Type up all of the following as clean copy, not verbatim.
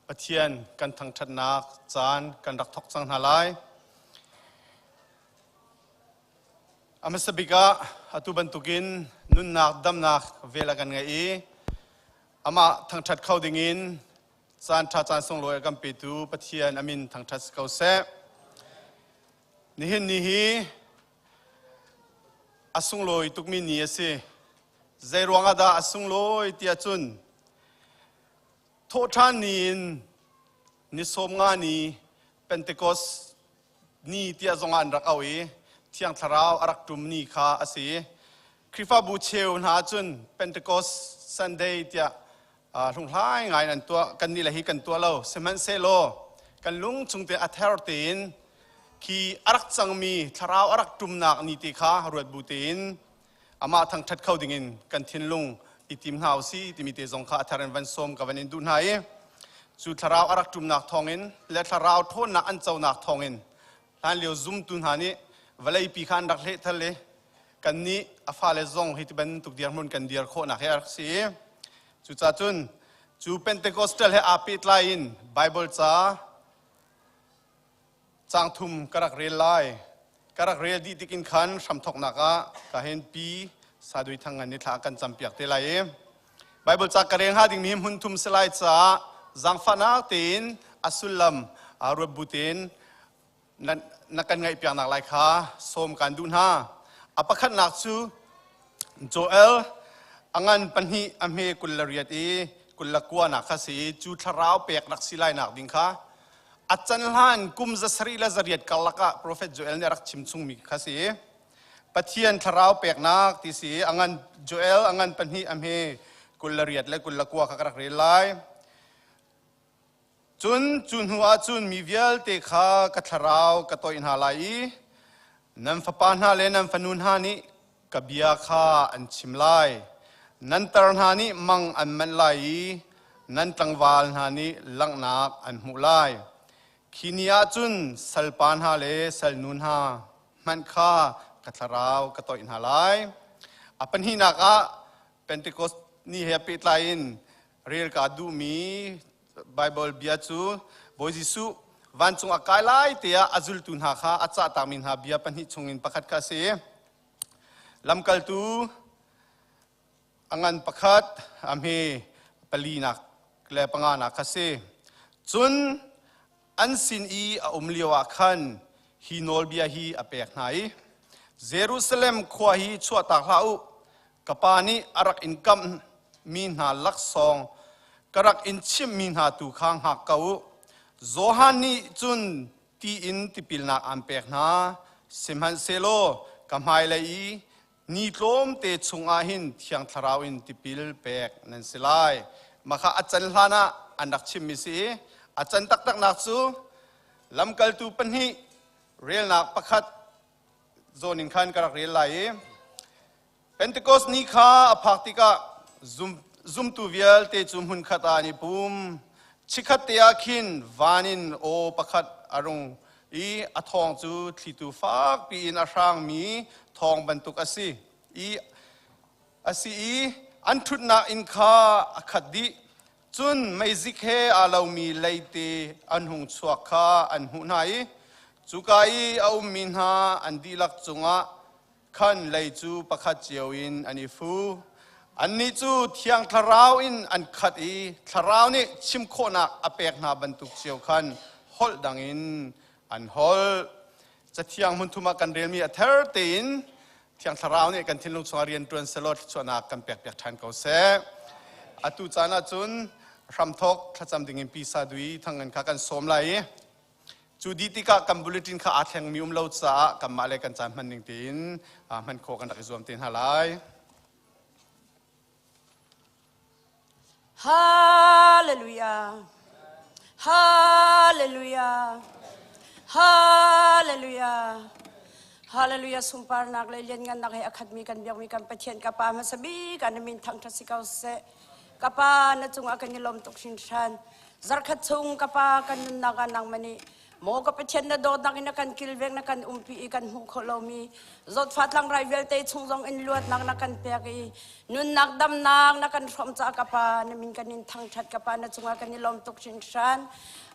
Pathian kan thangṭhatnak caan kan rak thawk cang hna lai. A hmasa bik ah atu bantukin nunnak damnak vel a kan ngeih i amah thangṭhat kho dingin caan ṭha caan sunglawi a kan petu Pathian a min thangṭhat si ko seh. Nihin ni hi a sunglawi tukmi ni a si. Zei ruangah dah a sunglawi tiah cun thawhṭhan ni in ni 15 ni Pentecost ni tiah zongah an rak auh i Thiang Thlarau a rak ṭum ni kha a si. Khrihfabu cheu hna ahcun Pentecost Sunday tiah hlunghlai ngai in an tuah. Kannih le hi kan tuah lo. Sihmanhsehlaw kan lung chung te a ther tein khi a rak cangmi Thlarau a rak ṭumnak ni te kha ruat bu tein amah thangṭhat kho dingin kan thinlung i tim hna usih timi te zong kha a thar in van sawm ka van in duh hna i cu thlarau a rak ṭumnak thawngin le thlarau ṭhawnnak an conak thawngin hlanlio zumtu hna nih vawleipi kha an rak hlehthal i kannih a fale zong hi ti bantuk dirhmun kan dir khawhnak hi a rak si i cucaah cun cu Pentecostal he aa pehtlai in Bible ca Caang thum ka rak rel lai. Ka rak rel dih tik in khan hramthawknak ah ka hen pi Sadui Thang ngan ni thla kan campiak te lai i Bible ca ka rel hnga dingmi hmun thum si lai caah zaangfahnak tein a sullam ruat bu tein na kan ngaihpiaknak lai kha sawm kan duh hna. A pakhatnak cu Joel a ngan pahnih a hme 28 i 29 nak kha si i cu thlarau pek rak si lai nak ding kha A can hlan kum 708 karlak ah profet Joel nih a rak chim chungmi kha si. Pathian thlarau peknak ti si a ngan Joel a ngan pahnih a hme 28 le 29 kha ka rak rel lai. Cun cu hnu ah cun mi vialte kha ka thlarau ka toih hna lai i nan fapa hna le nan fanu hna nih ka bia kha an chim lai. Nan tar hna nih mang an manh lai i nan tlangval hna nih langhnak an hmuh lai. Khi ni ah cun salpa hna le salnu hna hmanh kha ka thlarau ka toih hna lai. A pahnihnak ah Pentecost ni he pehtlai in rel kaa duhmi Baibal bia cu Bawi Jesuh vancung a kai lai tiah a zultu hna kha a cahtakmi hna bia pahnih chungin pakhat kha a si. Lamkaltu a ngan pakhat a hme palinak le panganak kha si. Cun an sin i a um lioah khan hi nawlbia hi a pek hna i Jerusalem khua hi chuahtak hlah u ka pa nih a rak in kamh mi hna laksawng ka rak in chimhmi hna tu kha hngak ko u Johan nih cun ti in tipilnak aan pek hna sihmanhsehlaw ka hmailei i ni tlawmte chungah hin Thiang Thlarau in tipil pek nan si lai. Mah kha a can hlan ah an rak chimmi si i a can taktaknak cu lamkaltu pahnih relnak pakhat zawn in khan ka rak rel lai i Pentecost ni kha a phak tikah zumtu vialte cu hmunkhat ah an i pum. Chikkhat te ah khin van in aw pakhat a rung i a thawng cu thlitu fakpi in a hrangmi thawng bantuk a si i a si i an ṭhutnak inn kha a khat dih. Cun meizik he aa lomi leite an hung chuak kha an hmuh hna i cuka i a ummi hna an dihlak cungah khan lei cu pakhat cio in an i fu. Annih cu Thiang Thlarau in an khat i Thlarau nih chim khawhnak a pek hna bantuk cio khan holh dang in an holh. Cathiang hmunthum ah kan relmi a ther tein Thiang Thlarau nih kan thinlung chungah rian ṭuan selaw thluachuahnak kan pekpiak ṭhan ko seh. Atu caan ah cun hramthawk thlacam dingin pi Sadui Thangngan kha kan sawm lai i Cu dih tikah kan bulletin kha aa thlengmi um lo caah kanmah le kan caan hman ning tein hman khawh kan rak i zuam te hna lai. Hallelujah. Hallelujah. Hallelujah. Hallelujah sunparnak le lianngannak he a khatmi kan biakmi kan Pathian ka Pa hmasa bik an min thangṭhat si ko seh. Ka Pa na cungah kan i lawm tuk hringhran. Zarkhat chung ka Pa kan nunnak ah nangmah nih Maw ka Pathian na dawtnak in na kan kilveng na kan umpi i kan hmuh khawh lomi zawtfah tlangrai vialte chung zong in luatnak na kan pek i nunnak damnak na kan hrawmh caah ka Pa na min kan in thangṭhat. Ka Pa, na cungah kan i lawm tuk hringhran.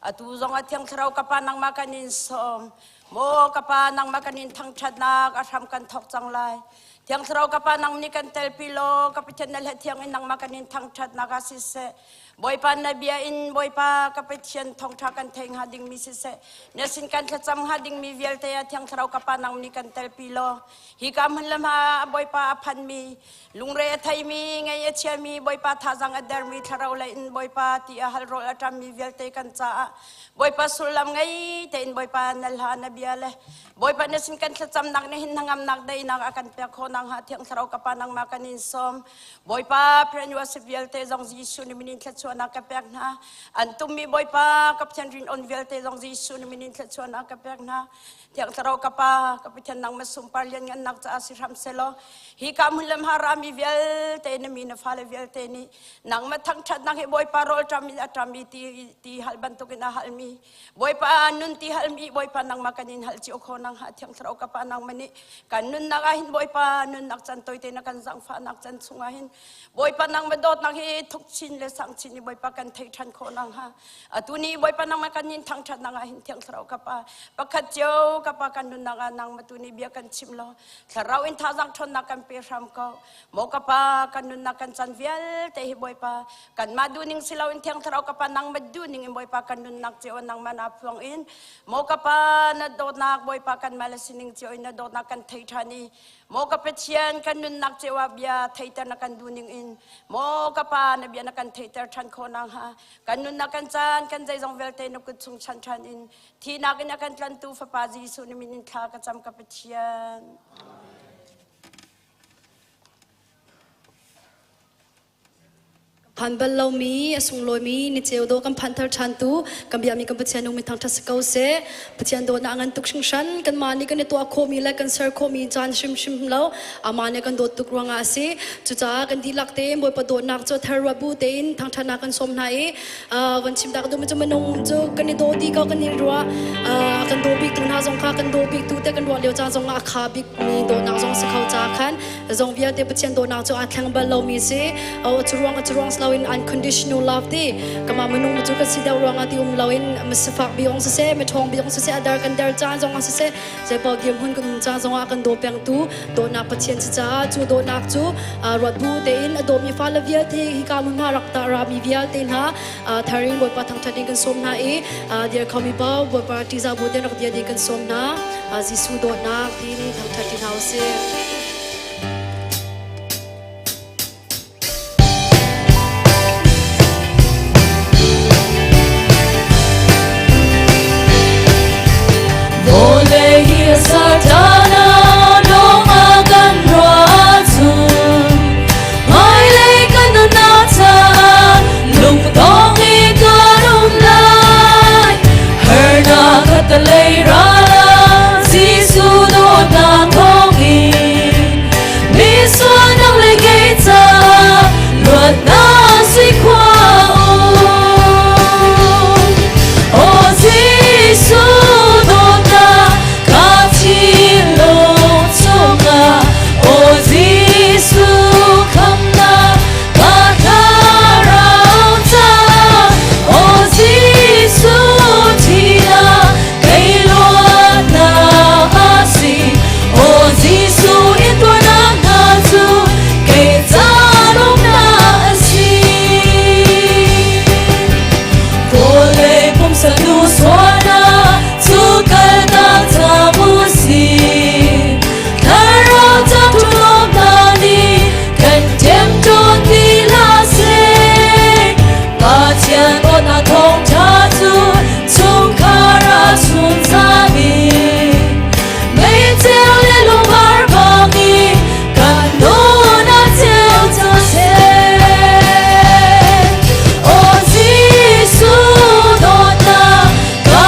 Atu zong a Thiang Thlarau ka Pa, nangmah kan in sawm. Maw ka Pa, nangmah kan in thangṭhatnak a hram kan thawk cang lai. Thiang Thlarau ka Pa, nang nih kan telpi law ka Pathian na hle thiang in nangmah kan in thangṭhatnak ah siseh, Bawipa na bia in Bawipa ka Pathian thawngṭha kan thei hnga dingmi siseh, na sin kan thlacam hnga dingmi vialte ah Thiang Thlarau ka Pa, nang nih kan telpi law hi ka hmun le hma Bawipa a phanmi lungre a theimi ngei a chiami Bawipa thazang a dermi thlarau lei in Bawipa ti a hal rawl a ṭammi vialte kan caah Bawipa sullam ngei tein Bawipa na hla na bia le Bawipa na sin kan thlacamnak nih hin hnangamnak daihnak a kan pek khawh nakhnga Thiang Thlarau ka Pa, nangmah kan in sawm. Bawipa Prayer worship vialte zong Jesuh ni min in thluachuahnak ka pek hna. An tummi Bawipa ka Pathian rin on vialte zong Jesuh ni min in thluachuahnak ka pek hna. Thiang Thlarau ka Pa, ka Pathian nangmah sunpar lianngannak caah si hram selaw hi ka hmun le hma rami vialte na mi na fale vialte nih nangmah thangṭhatnak hi Bawipa rawl ṭam in a ṭam i ti ti hal bantukin a halmi Bawipa nun ti halmi Bawipa nangmah kan in hal cio kho nang ha. Thiang Thlarau ka Pa, nangmah nih kan nunnak ah hin Bawipa nunnak can toite na kan zangfahnak can chungah hin Bawipa nangmah dawtnak hi thuk chin le sang chin i Bawipa kan thei ṭhan khawh nang ha. Atu ni Bawipa nangmah kan in thangṭhatnak ah hin Thiang Thlarau ka Pa, pakhat cio ka Pa, kan nunnak ah nangmah tu nih bia kan chim law Thlarau in thazang ṭhawnnak kan pe hram ko. Maw ka Pa, kan nunnak kan can vialte hi Bawipa kanmah duhning si loin Thiang Thlarau ka Pa, nangmah duhning in Bawipa kan nunnak cio nangmah na phuang in maw ka Pa na dawtnak Bawipa kanmah le sining cio in na dawtnak kan thei ṭhan i maw ka Pathian kan nunnak cio ah bia theiter na kan duhning in maw ka Pa na bia na kan theiter ṭhan khawh nakhnga kan nunnak kan caan kan zeizong vialte na kut chung chan ṭhan in thihnak in a kan tlantu Fapa Jesuh na min in thla ka cam, ka Pathian. Phan bal lomi a sunglawimi ni ceu dawh kan phanthar ṭhan tu kan biakmi kan Pathian nung min thangṭhat si ko seh. Pathian dawtnak ngan tuk hringhran. Kanmah nih kan i tuah khawhmi le kan ser khawhmi caan hrimhrim lo, amah nih kan dawt tuk ruangah a si. Cucaah kan dihlak tein Bawipa dawtnak cu thar ruat bu tein thangṭhatnak kan sawm hna i van chim tak duhmi cu minung cu kan i daw ti ko kan i ruah, kan daw bik tu hna zong kha kan daw bik tu te kan ruah lio caan zong ah a kha bik mi dawtnak zong si kho ca khan zong vialte Pathian dawtnak cu aa thleng bal lomi si. Cu ruang cu ruang loin unconditional love ti kama minung cu kan si deuh ruangah ti um loin misifak bi ong siseh, miṭhawng bi ong siseh, a dar kan der caan zong ah siseh, zeipau dirhmun kan um caan zong ah kan daw pengtu dawtnak Pathian si caah cu dawtnak cu ruat bu tein a dawmi fale vialte hika hmunhma rak ta rami vialte hna tharin Bawipa thangṭhat ding kan sawm hna i dir khomi paoh Bawipa ṭihzah bu tein rak dir ding kan sawm hna. Jesuh dawtnak tiin thangṭhat ti hna usih. Vawlei hi a satana dawng a kan ruah chun hmailei kan nunnak caah lungdong i kan um lai harnak khatalei ral ah Jesuh dawtnak thawngin misual nang le kei caah luatnak sui khua um. Aw Jesuh dawtnak ka thinlung chungah, Aw Jesuh khamnak ka thlarau caah, Aw Jesuh thihnak kei luatnak a si, Aw Jesuh intuarnak hna cu kei ca lawmhnak a si. Vawlei pumsa nu sualnak cu kaltak cang u sih. Thlarau cak lawmnak nih kan ṭemṭawn ti hlah seh. Pathian dawtnak thawngṭha cu chungkhar ah chunzam in meiceu le lungvar bangin kan nun a ceu cang seh. Aw Jesuh dawtnak ka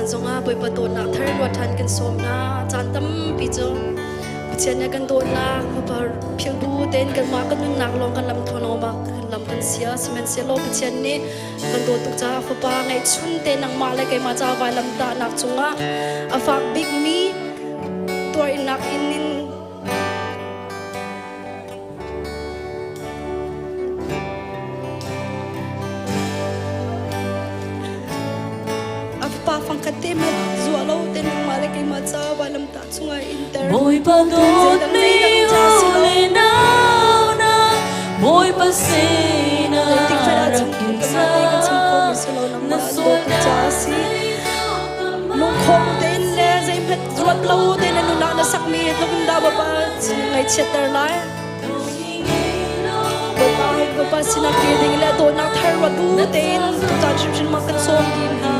zongah Bawipa dawtnak thar ruat ṭhan kan sawm hna. Caan tampi cu Pathian nih kan dawtnak Fapa philh bu tein kanmah kan nunnak lawng kan lam thawng lawng kan lam kan sia. Sihmanhsehlaw Pathian nih kan dawt tuk caah Fapa ngeihchun te nangmah le keimah ca vailam tahnak cungah a fak bikmi tuarinnak in in A fapa fangkhat te hmanh zuah lo te nangmah le keimah ca vailamtah chungah inter. Bawipa dawtmi u le nau na Bawipa sinah Zeitik hmanh ah rak chim in keimah te ka chim khomi si lo Na nangmah an dawt tuk caah a si. Lungkhong tein le zeihmanh ruat lo tein na nunah na sakmi tluk in dah Bawipa ngaihchiatter lai. Bawipa Bawipa sinah kir ding le dawtnak thar ruat bu tein tutan hrimhrim ma kan sawm dih hna.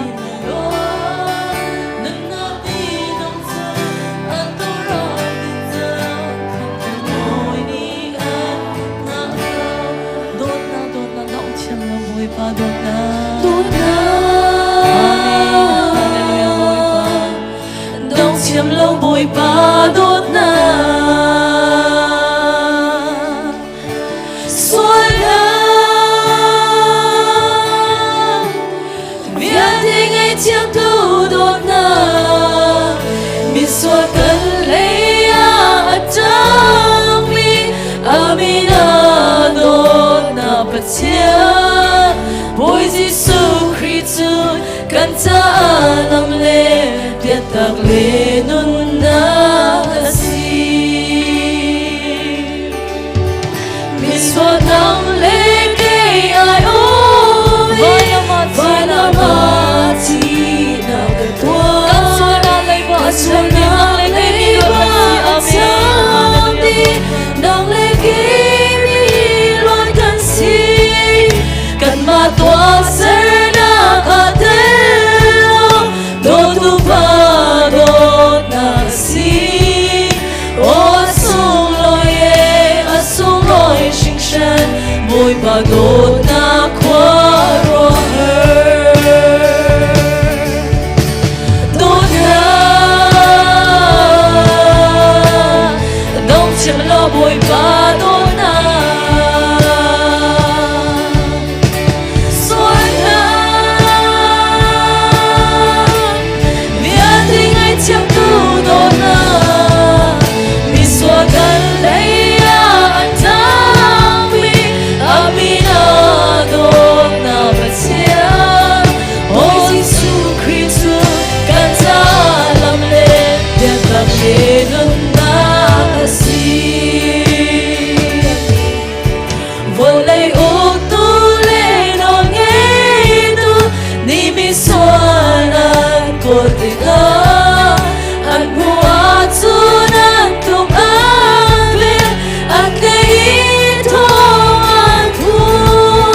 Dong thiam lo Bawipa dawtnak Sualnak vialte ngaihthiamtu dawtnak misual kan lei ah a ṭangmi a min ah dawtnak Pathian Bawi Jesuh Khrih cu kan caah lam le biatak le nunnak a si. Misual nang le kei ai um i vailam ah thihnak ka tuar. Kan sualnak leiba a cham dih, nang le kei mi luat kan si. Kanmah tuahsernak ah tel lo, dawtu pa dawtnak a si. Aw a sunglawi e, a sunglawi hringhran, Bawipa dawtnak khuaruahhar. Dawtnak, dong cim law Bawipa dawtnak. Sualnak vialte ngaihthiamtu dawtnak misual kan lei ah a tangmi a min ah dawtnak Pathian Bawi Jesuh Khrih cu kan caah lam le biatak le nunnak a si. Vawlei uktu le nawlngeitu nih misual an kawl tikah an hmuh ahcun an tuk an vel an tlei i thong an phun.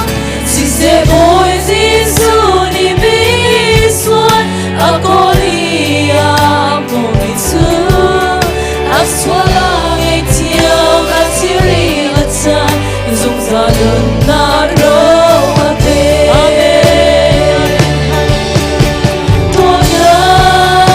Siseh Bawi Jesuh nih misual a kawl i a hmuhmi cu a sual a ngaihthiam a thilri a chan zungzal nunnak ro a pe. Amen. Dawtnak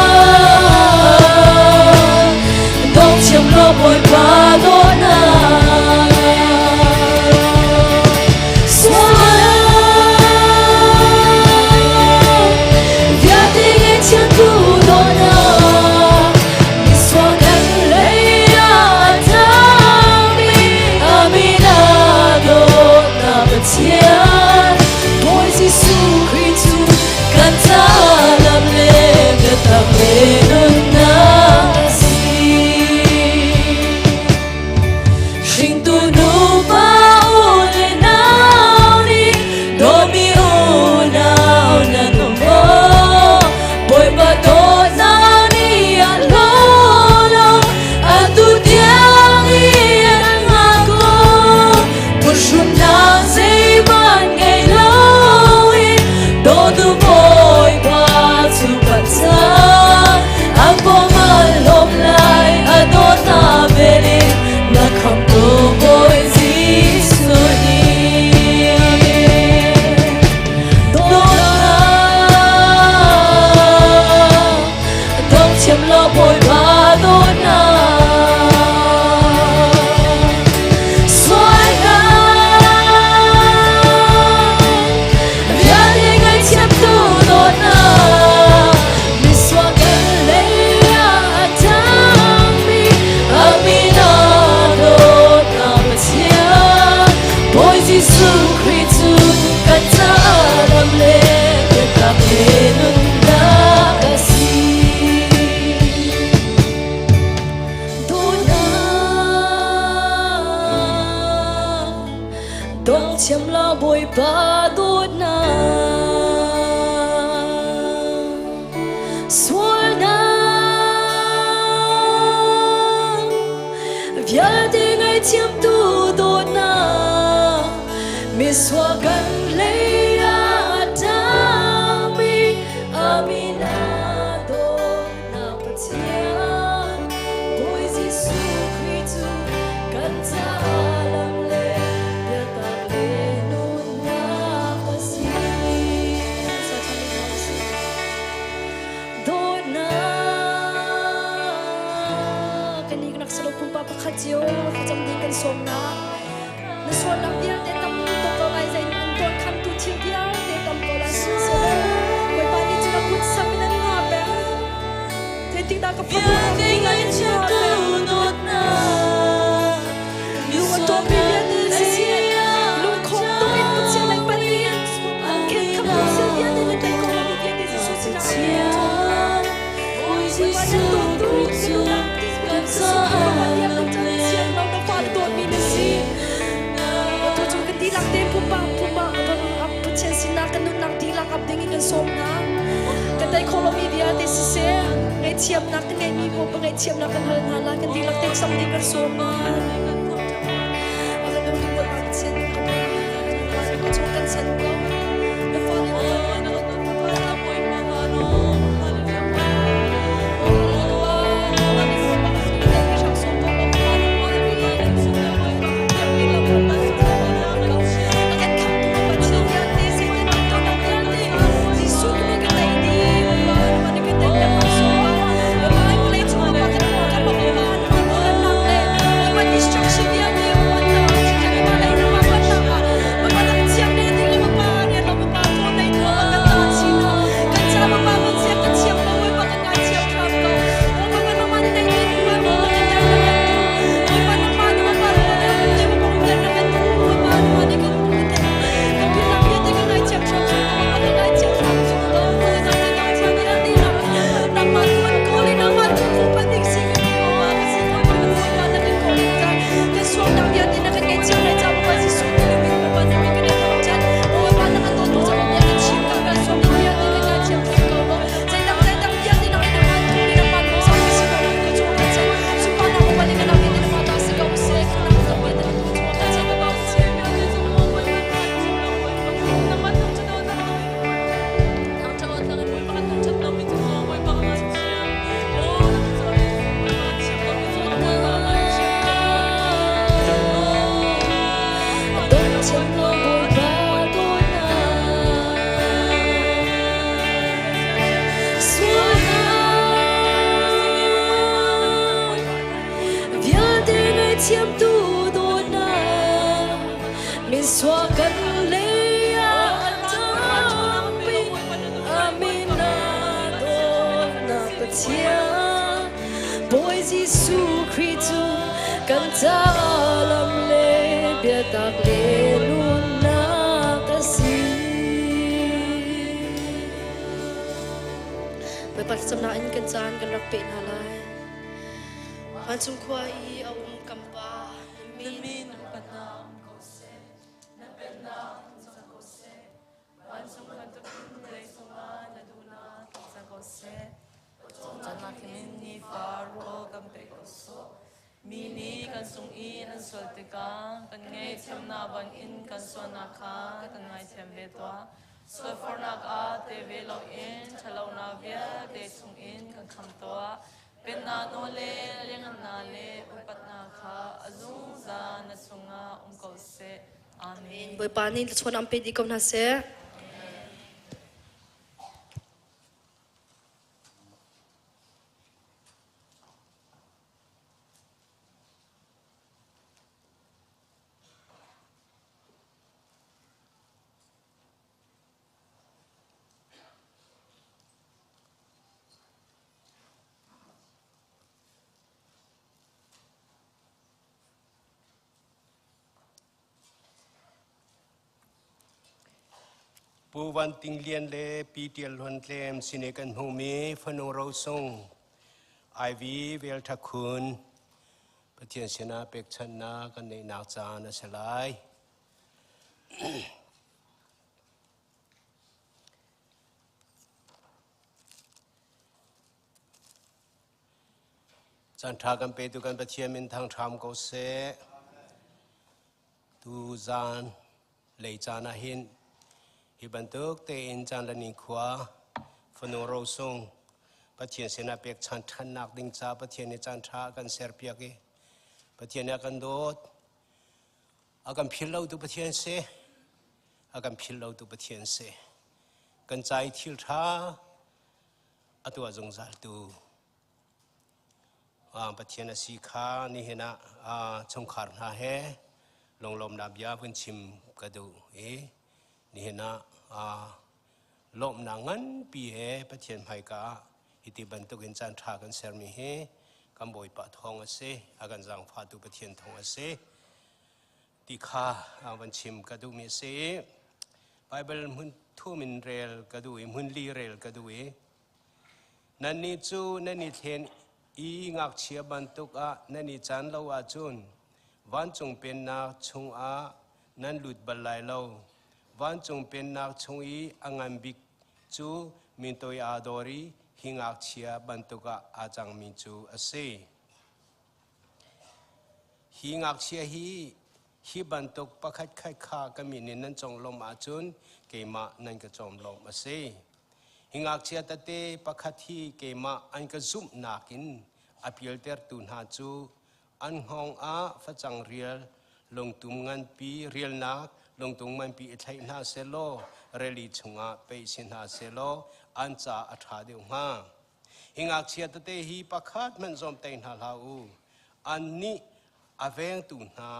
Bawipa dawtnak Sualnak vialte ngaihthiamtu dawtnak misual kan lei ah a ṭangmi a min ah dawtnak Pathian Bawi Jesuh Khrih cu kan caah lam le biatak le nunnak a si. Dawtnak kan i nak salo pumpa pakhat cio thlacam ding kan sawm na. Na sualnak vialte tam tuk ko lai zei an tuan khamtu thil vialte tam ko lai sihmanhsehlaw Bawipa nih cun a kut sam in an nga peng. Zeitikdah ka phak Vialte ngaihchiatu dawtnak Lung a ṭawmmi vialte siseh lungkhong tuk in Pathian lei panh in an khenkham thil vialte na tei ko lomi vialte Jesuh sinah an Pathian Bawi Bawipa nan Jesuh dawttu Khrih ka cu nunnak kan Jesuh Bawipa caah biak lam kan le thiang lo na fa na dawtmi na si. Atu cu kan dihlak te pumpak pumpak Pathian sinah kan nunnak dihlak ap ding in kan sawm hna. Kan tei khawh lomi vialte siseh, ngaihthiamnak kan ngeihmi paoh ngaihthiamnak kan hal hna lai. Kan dihlak te cam ding kan sawm hna. A kan dawtu Bawipa Pathian kan chung kan san ko. Na fale na Vialte ngaihthiamtu dawtnak misual kan lei ah a tampi amin dawtnak Pathian Bawi Jesuh Khrih cu kan caah lam le biatak le nunnak a si. Bawipa thlacamnak in kan caan kan rak peh hna lai. Vancung khua i a um kan Pa, na min Na min upatnak um ko seh, na pennak tlung cang ko seh, vancung bantukin vawlei cungah na duhnak tlung cang ko seh. Cawnnak in nifa rawl kan pe ko sawh. Mi nih kan cung i an sual tikah kan ngaihthiamnak bangin kan sualnak kha kan ngaithiam ve tuah. Sualforhnak ah te ve loin ṭhatlonak vialte chungin kan khamh tuah. Pennak nawl le lianhngannak le upatnak kha a zungzal na chungah um ko seh. Amen. Bawipa nih thluachuah an pe dih ko hna seh. Pu Van Ting Lian le Pi Tial Hlawn Tlem sine kan hmuhmi fanu rosung Ivy Vel Tha Khun Pathian sinah pekchanhnak kan neihnak caan a si lai. Caan ṭha kan petu kan Pathian min thangṭham ko seh. Tu zan lei caan ah hin hi bantuk tein caan le nikhua fanu rosung Pathian sinah pekchan ṭhannak ding ca Pathian nih caan ṭha a kan serpiak i Pathian nih a kan dawt a kan philh lo tu Pathian si a kan philh lo tu Pathian si kan ca i thil ṭha a tuah zungzal tu Pathian a si kha nihin ah chungkhar hna he lunglawmnak bia vun chim ka duh i nihin ah lawmhnak nganpi he Pathian hmaika ah hiti bantukin caan ṭha kan sermi hi kan Bawipa thawng a si, a kan zaangfahtu Pathian thawng a si ti kha van chim ka duhmi a si. Baibal hmun thum in rel ka duh i hmun li rel ka duh i Nannih cu nan i thlen i ngakchia bantuk ah nan i can lo ahcun vancung pennak chungah nan lut bal lai lo. Vancung pennak chung i a ngan bik cu mintoi aa dawr i hi ngakchia bantuk ah aa cangmi cu a si. Hi ngakchia hi hi bantuk pakhatkhat kha ka min in nan conglawmh ahcun keimah nan ka conglawmh a si. Hi ngakchia tete pakhat hi keimah an ka zumhnak in a pialtertu hna cu an hngawng ah facang rial lungtum nganpi rialnak lungtum nganpi i thlaih hna sehlaw rili chungah peih si hna sehlaw an ca a ṭha deuh hnga. Hi ngakchia tete hi pakhat hmanh zawmtaih hna hlah u. Annih a vengtu hna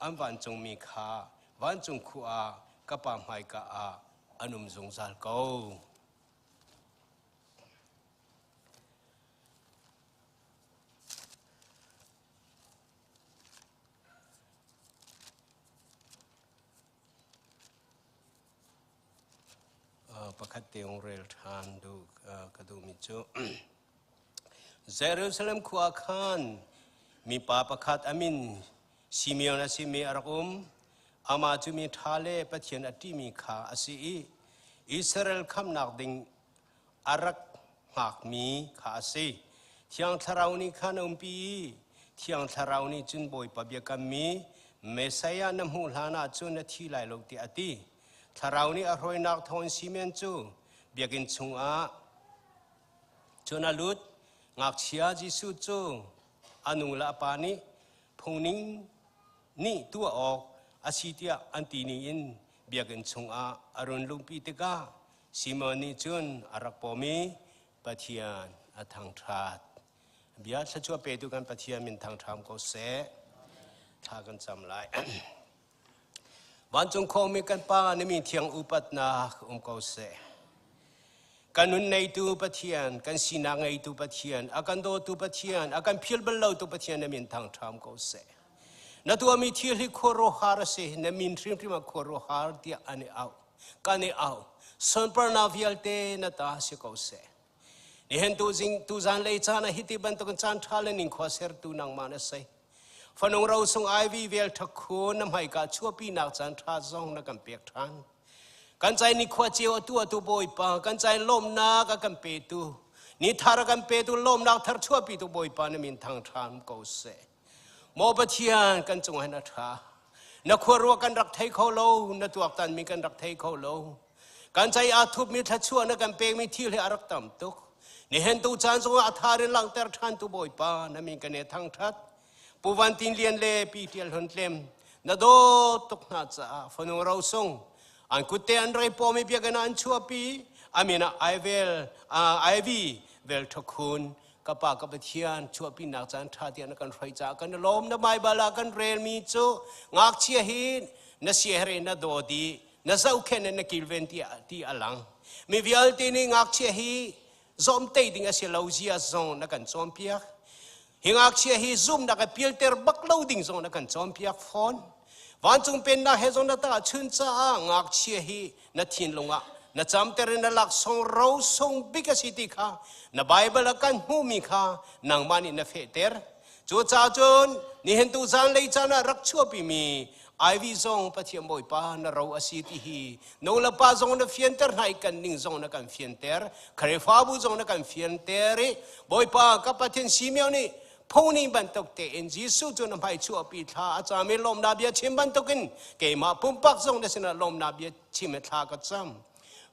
an vancungmi kha vancung khua ah ka Pa hmaika ah an um zungzal ko. Pakhat te ong rel ṭhan duh ka duhmi cu Jerusalem khua khan mipa pakhat a min Simeon a simi a rak um. Amah cu mi ṭha le Pathian a ṭihmi kha a si i Israel khamhnak ding a rak hngakmi kha a si. Thiang Thlarau nih khan a umpi i Thiang Thlarau nih cun Bawipa biakammi Messiah na hmuh hlanah cun na thi lai lo tiah a ti. Thlarau nih a hruainak thawngin Simeon cu biakinn chungah cun a lut. Ngakchia Jesuh cu a nu le a pa nih phungning nih tuah awk a si tiah an ti ningin biakinn chungah a run luhpi tikah Simon nih cun a rak pawm i Pathian a thangṭhat. Bia thluachuah petu kan Pathian min thangṭham ko seh. Thla kan cam lai. Vancung khuami kan Pa na min thiang upatnak um ko seh. Kan nun neitu Pathian, kan sinak ngeitu Pathian, a kan dawtu Pathian, a kan phil bal lotu Pathian na min thangṭham ko seh. Na tuahmi thil hi khuaruahhar a si, na min hrimhrim ah khuaruahhar tiah an i auh. Kan i auh. Sunparnak vialte na ta si ko seh. Nihin tu zing tu zan lei caan ah hiti bantukin caan ṭha le ning khua sertu nangmah na si. Fanung ro sung ivy vel ṭhakhun na hmaika chuahpinak caan ṭha zong na kan pek ṭhan. Kan cai ni khua cio atu atu Bawipa, kan cai lawmnak a kan petu, ni thar a kan petu lawmnak thar chuahpitu Bawipa na min thang ṭhan ko seh. Maw Pathian kan cungah na ṭha. Na khuaruah kan rak thei kho lo, na tuaktanmi kan rak thei kho lo. Kan cai aa thupmi thluachuah na kan pekmi thil hi a rak tam tuk. Nihin tu caan zongah a thar in langhter ṭhan tu Bawipa na min kan i thangṭhat. Pu Van Tin Lian le Pi Tial Hlun Tlem na dawt tuk hna caah fanu rosung an kutte an rei pawmi biakinn ah an chuahpi amin ah Aivel Ivy vel ṭhakhun ka pa ka Pathian chuahpinak caan ṭha tiah na kan hruai caah kan i lawm na Baibal ah kan relmi cu ngakchia hi na siaherh in na dawt i na zohkhenh in na kilven ti ti a lang mi vialte nih ngakchia hi zawmtei ding a si lo zia zong na kan cawnpiak hi ngakchia hi zumnak a pialter bak lo ding zong na kan cawnpiak fawn vancung pennak he zong na ta chun caah ngakchia hi na thinlung ah na camter in na laksawng rosung bik a si ti kha na Bible ah kan hmuhmi kha nangmah nih na fehter Cucaah cun nihin tu zanlei caan ah rak chuahpimi Ivy zong Pathian Bawipa na ro a si ti hi nu le pa zong na fianter hna i kan ning zong na kan fianter Khrihfabu zong na kan fianter i Bawipa ka Pathian Simeon nih Phone bantuk tein Jesuh cu na hmai chuahpi thla a cam i lawmnak bia chim bantukin keimah pumpak zong na sinah lawmnak bia chim i thla ka cam.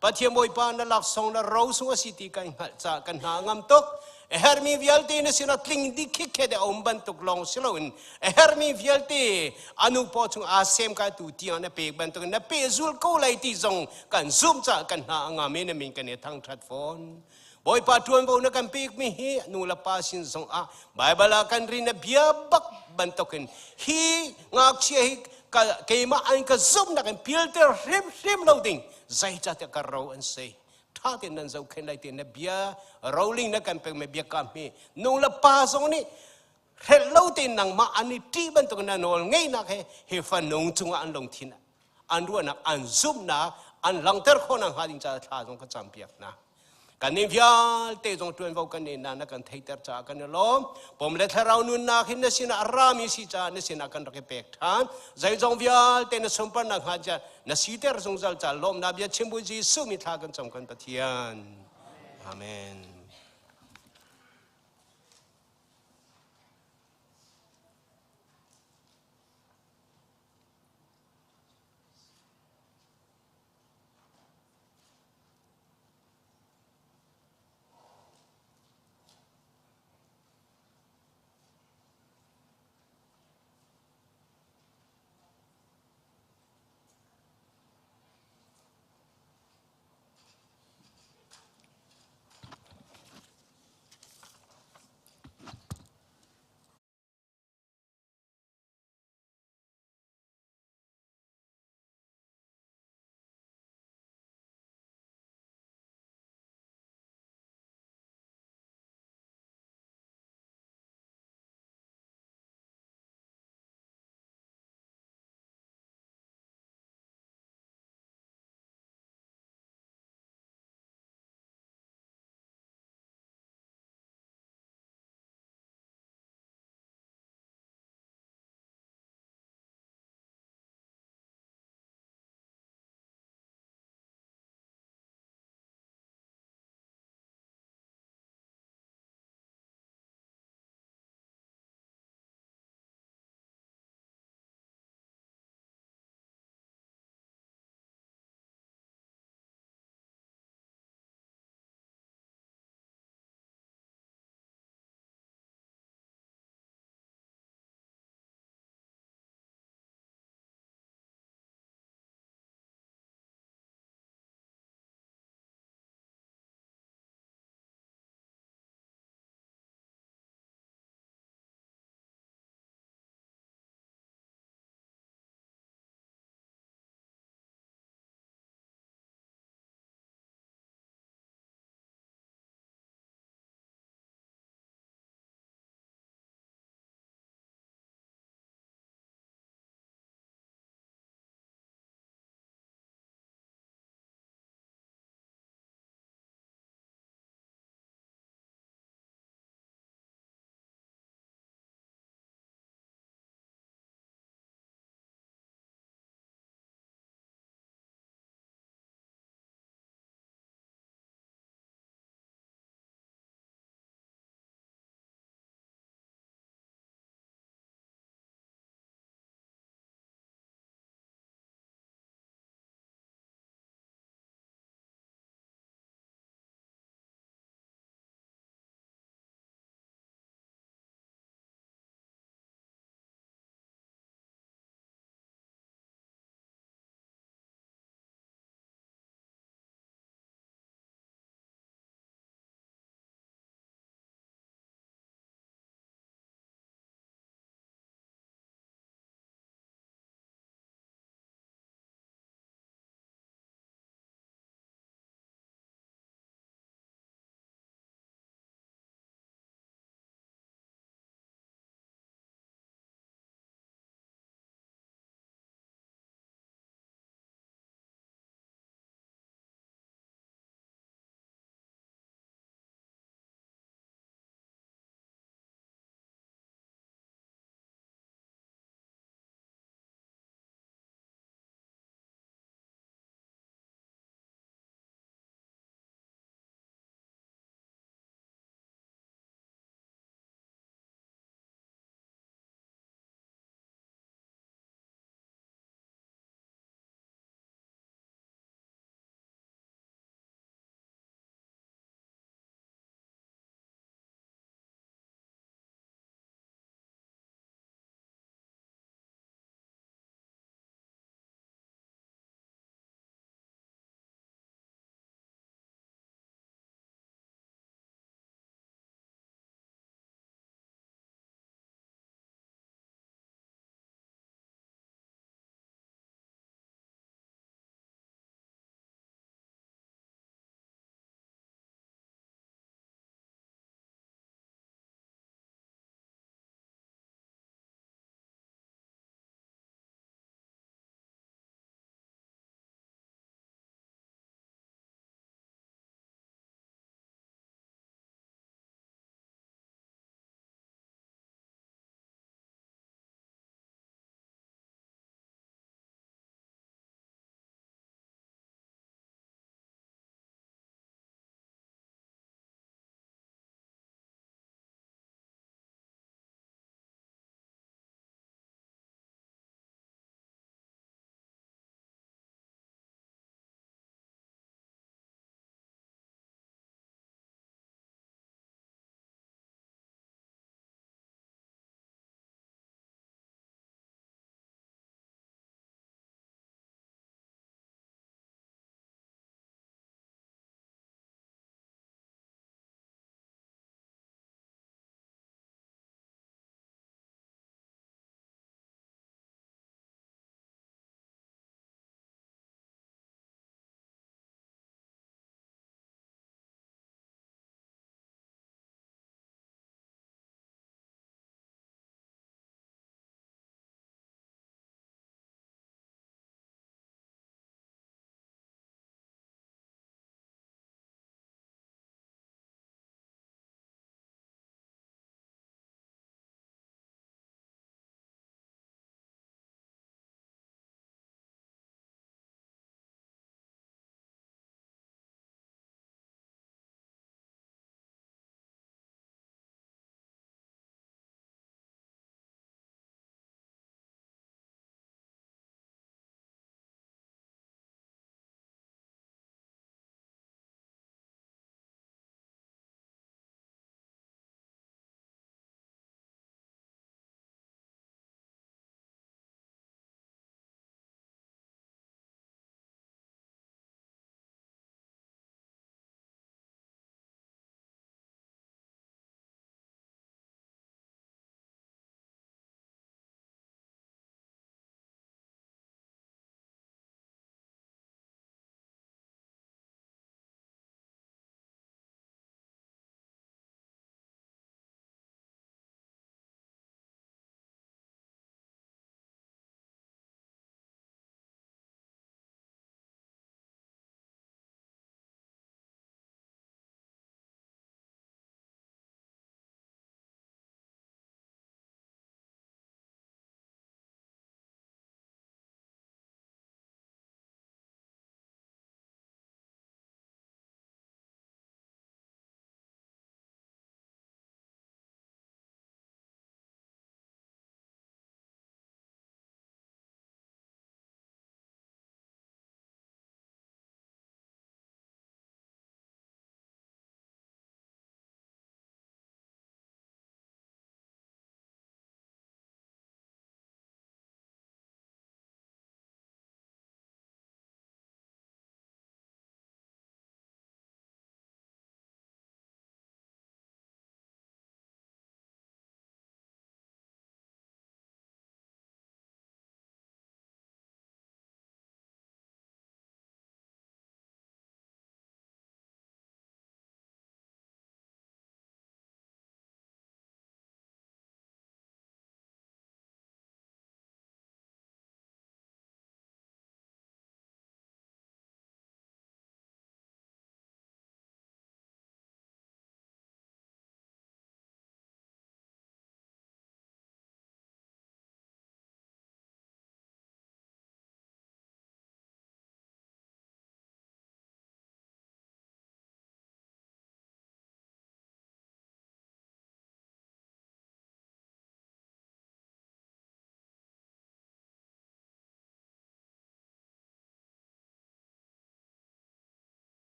Pathian Bawipa na laksawng na rosung a si ti kan hngalh caah kan hna a ngam tuk. A herhmi vialte na sinah tling dih khitkhet a um bantuk lawng si loin a herhmi vialte a nu paw chung aa sem kai tu tiang na pek bantukin na pehzul ko lai ti zong kan zumh caah kan hna a ngam i na min kan i thangṭhat fawn. Bawipa ṭuanvo na kan pekmi hi nu le pa sin zong ah Baibal ah kan rin na bia bak bantukin hi ngakchia hi keimah an ka zumhnak in pialter hrimhrim lo ding zeicahtiah ka ro an si. Ṭha tein nan zohkhenh lai ti na bia roling na kan pekmi biakam hi nu le pa zong nih hrelh lo tein nangmah an i ṭih bantukin na nawl ngeihnak he hi fanung cungah an lungthin an ruahnak an zumhnak an langhter khawh nakhnga ding caah thla zong ka campiak hna. Kannih vialte zong ṭuanvo kan neih na kan theihter caah kan i lawm. Pum le thlarau nunnak hin na sinah a rami si caah na sinah kan rak i pek ṭhan. Zeizong vialte na sunparnak hnga ca na siter zungzal caah lawmnak bia chim bu Jesuh mi thla kan cam kan Pathian. Amen.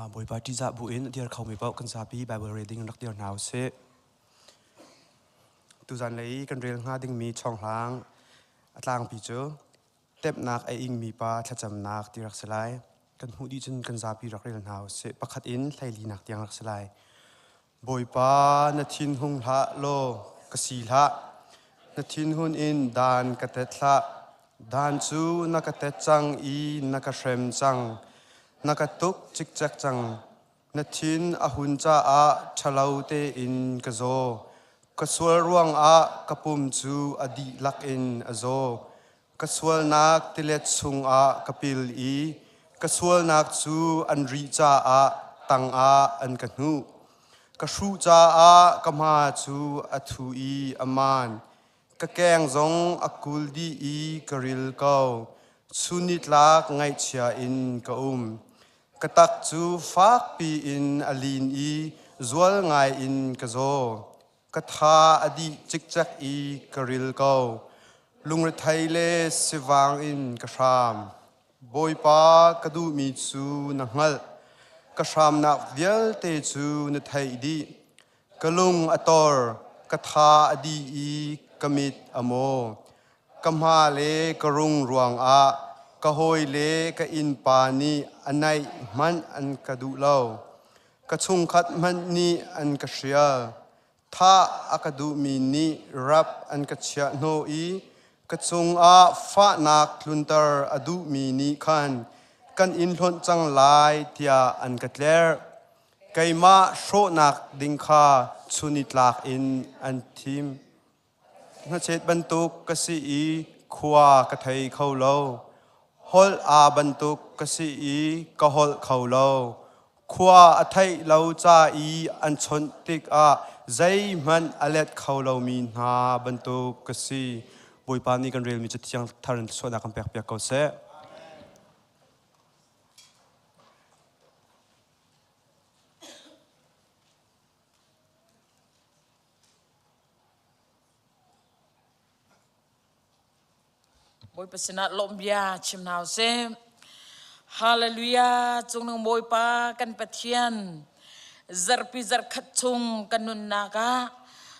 Bawipa ṭihzah buin a dir khomi paoh kan zapi Bible reading rak dir hna usih. Tuzan lei kan rel hnga dingmi chawnghlang a tlangpi cu temhnak a ingmi pa thlacamnak ti rak si lai. Kan hmuh dih cun kan zapi rak rel hna usih. Pakhat in hleilinak tiang rak si lai. Bawipa, na thinhung hlah law ka si hlah. Na thinhun in dan ka tet hlah. Dan cu na ka tet cang i na ka hrem cang. Na ka tuk cikcek cang. Na thin a hun caah ṭhalo tein ka zaw. Ka sual ruangah ka pum cu a dihlak in a zaw. Ka sualnak tilet chungah ka pil i ka sualnak cu an rih caah tangah an ka hnuh. Ka hruh caah ka hma cu a thu i a maan. Ka keng zong a kul dih i ka ril ko. Chunnitlak ngaihchia in ka um. Ka tak cu fakpi in a lin i zual ngai in ka zaw. Ka tha a dih cikcek i ka ril ko. Lungrethei le sivang in ka hram. Bawipa ka duhmi cu na hngalh. Ka hramnak vialte cu na theih dih. Ka lung a tor, ka tha a dih i ka mit a maw. Ka hma le ka rung ruangah ka hawi le ka innpa nih a naih hmanh an ka duh lo. Ka chungkhat hmanh nih an ka hrial. Thah a ka duhmi nih rap an ka chiah hnawh i ka cungah fahnak tlunter a duhmi nih khan kan in hlonh cang lai tiah an ka tlerh. Keimah hrawhnak ding kha chunitlak in an thim. Hnachet bantuk ka si i khua ka thei kho lo. Holh aa bantuk ka si i ka holh kho lo. Khua a theih lo ca i an chawnh tikah zeihmanh a let kho lomi hna bantuk ka si. Bawipa nih kan relmi Cathiang thar in thluachuahnak kan pekpiak ko seh. Bawipa sinah lawmh bia chim hna usih. Hallelujah! Cungnung Bawipa kan Pathian, zarhpi zarhkhat chung kan nunnak ah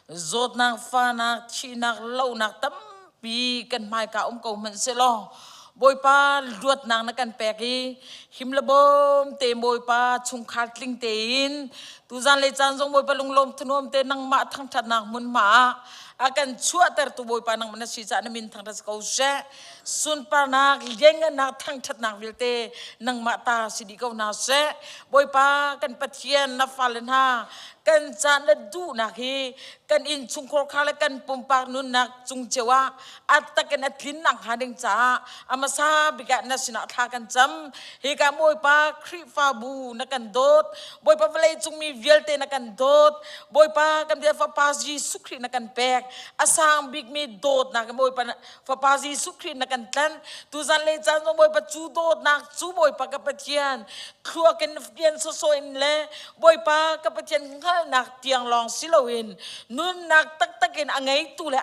zawtnak, fahnak, thihnak, lohnak tampi kan hmaika um ko hmanh sehlaw Bawipa luatnak na kan pek i him le bawm te Bawipa chungkhar tling tein tuzan le caan zong Bawipa lunglawm thanuam te nangmah thangṭhatnak hmunhma ah a kan chuahtertu Bawipa nangmah na si caah na min thangṭhat ko seh sunparnak lianngannak thangṭhatnak vialte nangmah ta si dih ko hna seh Bawipa kan Pathian na fale hna kan caan le duhnak hi kan innchungkhar kha le kan pumpak nunnak cung cio ah a takin a tlinnak hnga ding caah a hmasa bik ah na sinah thla kan cam hika Bawipa Khrihfabu na kan dawt Bawipa vawlei cung mi vialte na kan dawt Bawipa kan bia Fapa Jesuh Khrih na kan pek. A sang bikmi dawtnak in Bawipa Fapa Jesuh Khrih na kan tlanh. Tuzan le caan zong Bawipa cu dawtnak cu Bawipa ka Pathian thluak in pian sawsawh in le Bawipa ka Pathian hngalhnak tiang lawng si loin nunnak taktak in a ngeitu le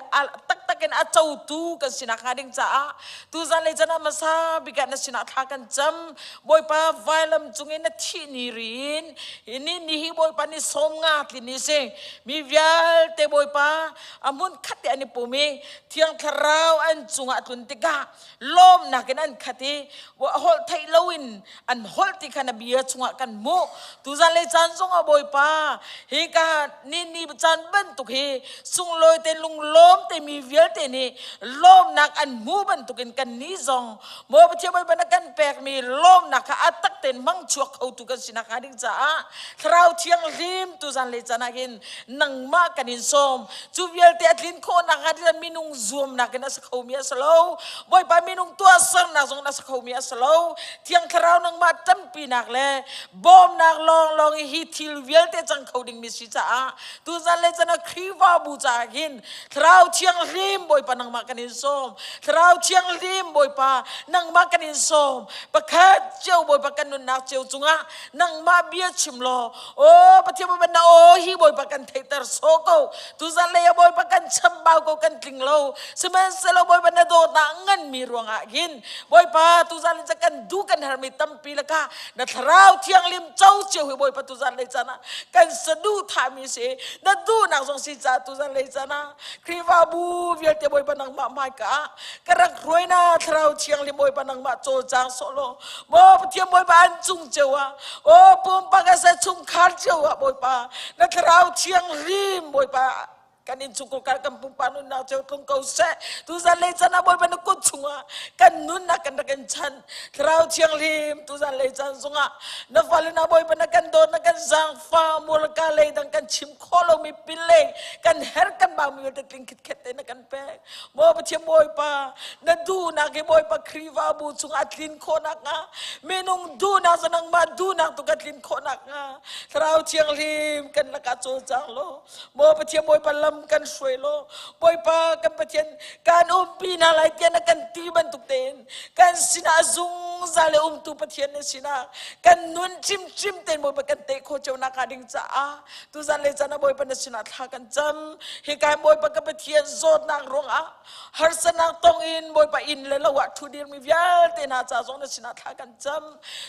taktak in a cotu kan sinak hnga ding caah tuzan le caan ah hmasa bik ah na sinah thla kan cam. Bawipa vailam cungin na thih ni rin ni ni hi Bawipa ni sawm nga tlin ni si mi vialte Bawipa a hmun khat te an i pum i Thiang Thlarau an cungah tlun tikah lawmnak in an khat i holh theih loin an holh ti kha na bia chungah kan hmuh. Tuzan le caan zongah Bawipa hi ka ni ni caan bantuk hi sunglawi te lunglawm te mi vialte nih lawmnak an hmu bantukin kan ni zong Maw Pathian Bawipa na kan pekmi lawmnak kha a tak tein hmang chuak khotu kan sinak hnga ding caah Thlarau Thianghlim tuzan le caan ah hin nangmah kan in sawm. Cu vialte a tlin khawhnak hnga ding minung zuamnak in a si khomi a si lo. Bawipa minung tuahsernak zong in a si khomi a si lo. Thiang Thlarau nangmah ṭanpinak le bawmnak lawnglawng i hi thil vialte cang kho dingmi si caah tuzan le caan ah Khrihfabu caah hin Thlarau Thianghlim Bawipa nangmah kan in sawm. Thlarau Thianghlim Bawipa nangmah kan in sawm. Pakhat cio Bawipa kan nunnak cio cungah nangmah bia chim law o Pathian Bawipa na aw hi Bawipa kan theihter so ko. Tuzan lei ah Bawipa kan chambau ko kan tling lo. Sihmanhsehlaw Bawipa na dawtnak nganmi ruangah hin Bawipa tuzan lei kan duh kan hermi tampi lakah na Thlarau Thianghlim co cio hi Bawipa tuzan lei caan ah kan saduhthahmi si na duhnak zong si caah tuzan lei caan ah Khrihfabu vialte Bawipa nangmah hmaika ah ka rak hruai na Thlarau Thianghlim Bawipa nangmah cawlcang sawh law maw Pathian Bawipa an cung cio ah aw pumpak a sa chungkhar cio ah Bawipa na Thlarau Thianghlim Bawipa kan innchungkhar kar kan pumpak nunnak cio tlung ko seh tuzan lei chan ah Bawipa na kut chungah kan nunnak kan rak in chan Thlarau Thianghlim tuzan lei caan zongah na fale na Bawipa na kan dawt na kan zaangfah murka lei dang kan chim khawh lomi pin lei kan her kan baumi vialte tling khitkhet te na kan pek maw Pathian Bawipa na duhnak hi Bawipa Khrihfabu chungah a tlin khawhnak hnga minung duhnak cu nangmah duhnak tu ka tlin khawhnak hnga Thlarau Thianghlim kan lakah cawlcang law Maw Pathian Bawipa lam kan hruai law Bawipa kan Pathian kan umpi hna lai tiah na kan ti bantuk tein kan sinah zungzal le umtu Pathian na sinah kan nun cimcim tein Bawipa kan teh khawh cio nak hnga ding caah tuzan le caan ah Bawipa na sinah thla kan cam hika Bawipa ka Pathian zawtnak ruangah harsatnak tong in Bawipa inn le lo ah thu dirmi vialte hna ca zong na sinah thla kan cam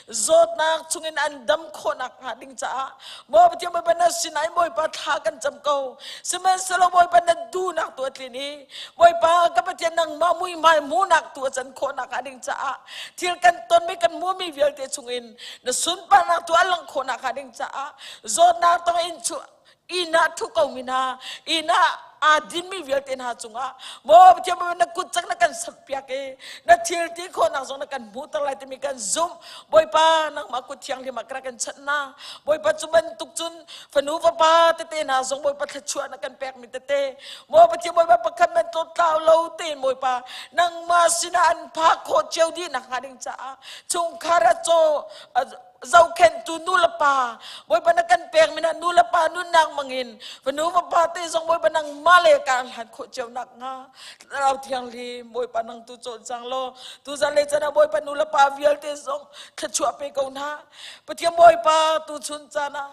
zawtnak chungin an dam khawhnak hnga ding caah Maw Pathian Bawipa na sinah in Bawipa thla kan cam ko sihmanhsehlaw Bawipa na duhnak tu a tlin i Bawipa ka Pathian nangmah muihmai hmuhnak tu a can khawhnak hnga ding caah thil kan tonmi kan hmuhmi vialte chungin na sunparnak tu a langh khawhnak hnga ding caah zawtnak tong in chu inn ah ṭhu komi hna inn ah aa dinmi vialte hna cungah maw Pathian Bawipa na kut cak na kan samhpiak i na thil ti khawhnak zong na kan hmuhter lai timi kan zumh Bawipa nangmah kut thianghlim ah ka rak in chanh na Bawipa cu bantuk cun fanu fapa tete hna zong Bawipa thluachuah na kan pekmi tete maw Pathian Bawipa pakhat man tlawtlau lo tein Bawipa nangmah sinah an phak khawh cio dih nak hnga ding caah chungkhar a caw zohkhenhtu nu le pa Bawipa na kan pekmi na nu le pa nunnak mangin fanu fapa te zong Bawipa nangmah le ka hlan khawh cio nak hnga Thlarau Thianghlim Bawipa nang tu cawn cang law tuzan le chan ah Bawipa nu le pa vialte zong thluachuah pe ko hna Pathian Bawipa tu chun caan ah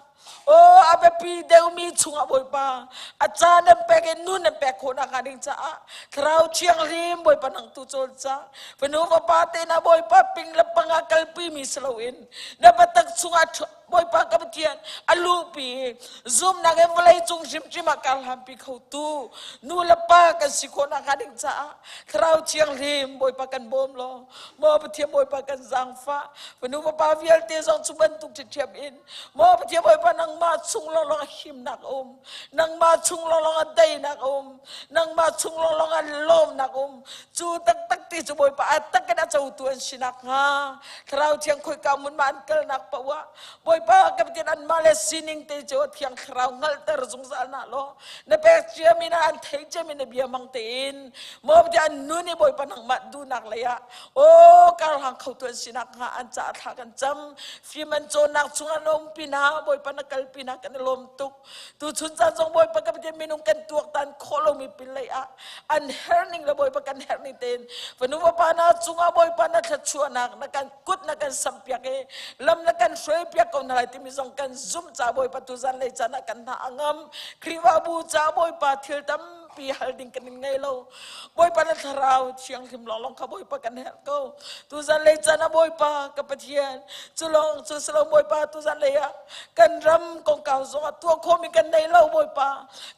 Aw a biapi deuhmi chungah Bawipa a caan nan pek i nun nan pek khawh nakhnga ding caah Thlarau Thianghlim Bawipa nang tu cawlcang fanu fapa te na Bawipa ping le panga kalpi mi si loin na biatak chungah Bawipa ka Pathian a luhpi zumnak in vawlei cung hrimhrim ah kar hlanpi khotu nu le pa kan si khawh nakhnga ding caah Thlarau Thianghlim Bawipa kan bawm law maw Pathian Bawipa kan zaangfah fanu fapa vialte zong cu bantuk ṭhiṭhiam in Maw Pathian Bawipa nangmah chung lawnglawng ah himnak a um. Nangmah chung lawnglawng ah daihnak a um. Nangmah chung lawnglawng ah lawmnak a um. Cu taktak ti cu Bawipa a tak in a cotu an si nakhnga Thlarau Thiang khoika hmun ma an kalnak paoh ah Bawipa Bawipa ka Pathian anmah le sining te cu Thiang Thlarau hngalhter zungzal na law na pek ciami na an thei ciami na bia mang tein maw Pathian an nun i Bawipa nangmah duhnak lei ah aw karhlang kho tu an sinak hnga an caah thla kan cam fim an cawnnak chungah na umpi hna Bawipa na kalpi hna kan i lawm tuk tuchun caan zong Bawipa ka Pathian minung kan tuaktan khawh lomi pin lei ah an herh ning le Bawipa kan herh ning tein fanu vapa na cungah Bawipa na thluachuahnak na kan kut na kan sampiak i lam na kan hruaipiak ko hna lai timi zong kan zumh ca Bawipa tuzan lei caan ah kan hna a ngam Khrihfabu ca Bawipa thil tampi hal ding kan in ngei lo Bawipa na thlarau thianghlim lawnglawng kha Bawipa kan herh ko tuzan lei caan ah Bawipa ka Pathian cu lawng cu si lo Bawipa tuzan lei ah kan ram kongkau zong ah tuah khawhmi kan nei lo Bawipa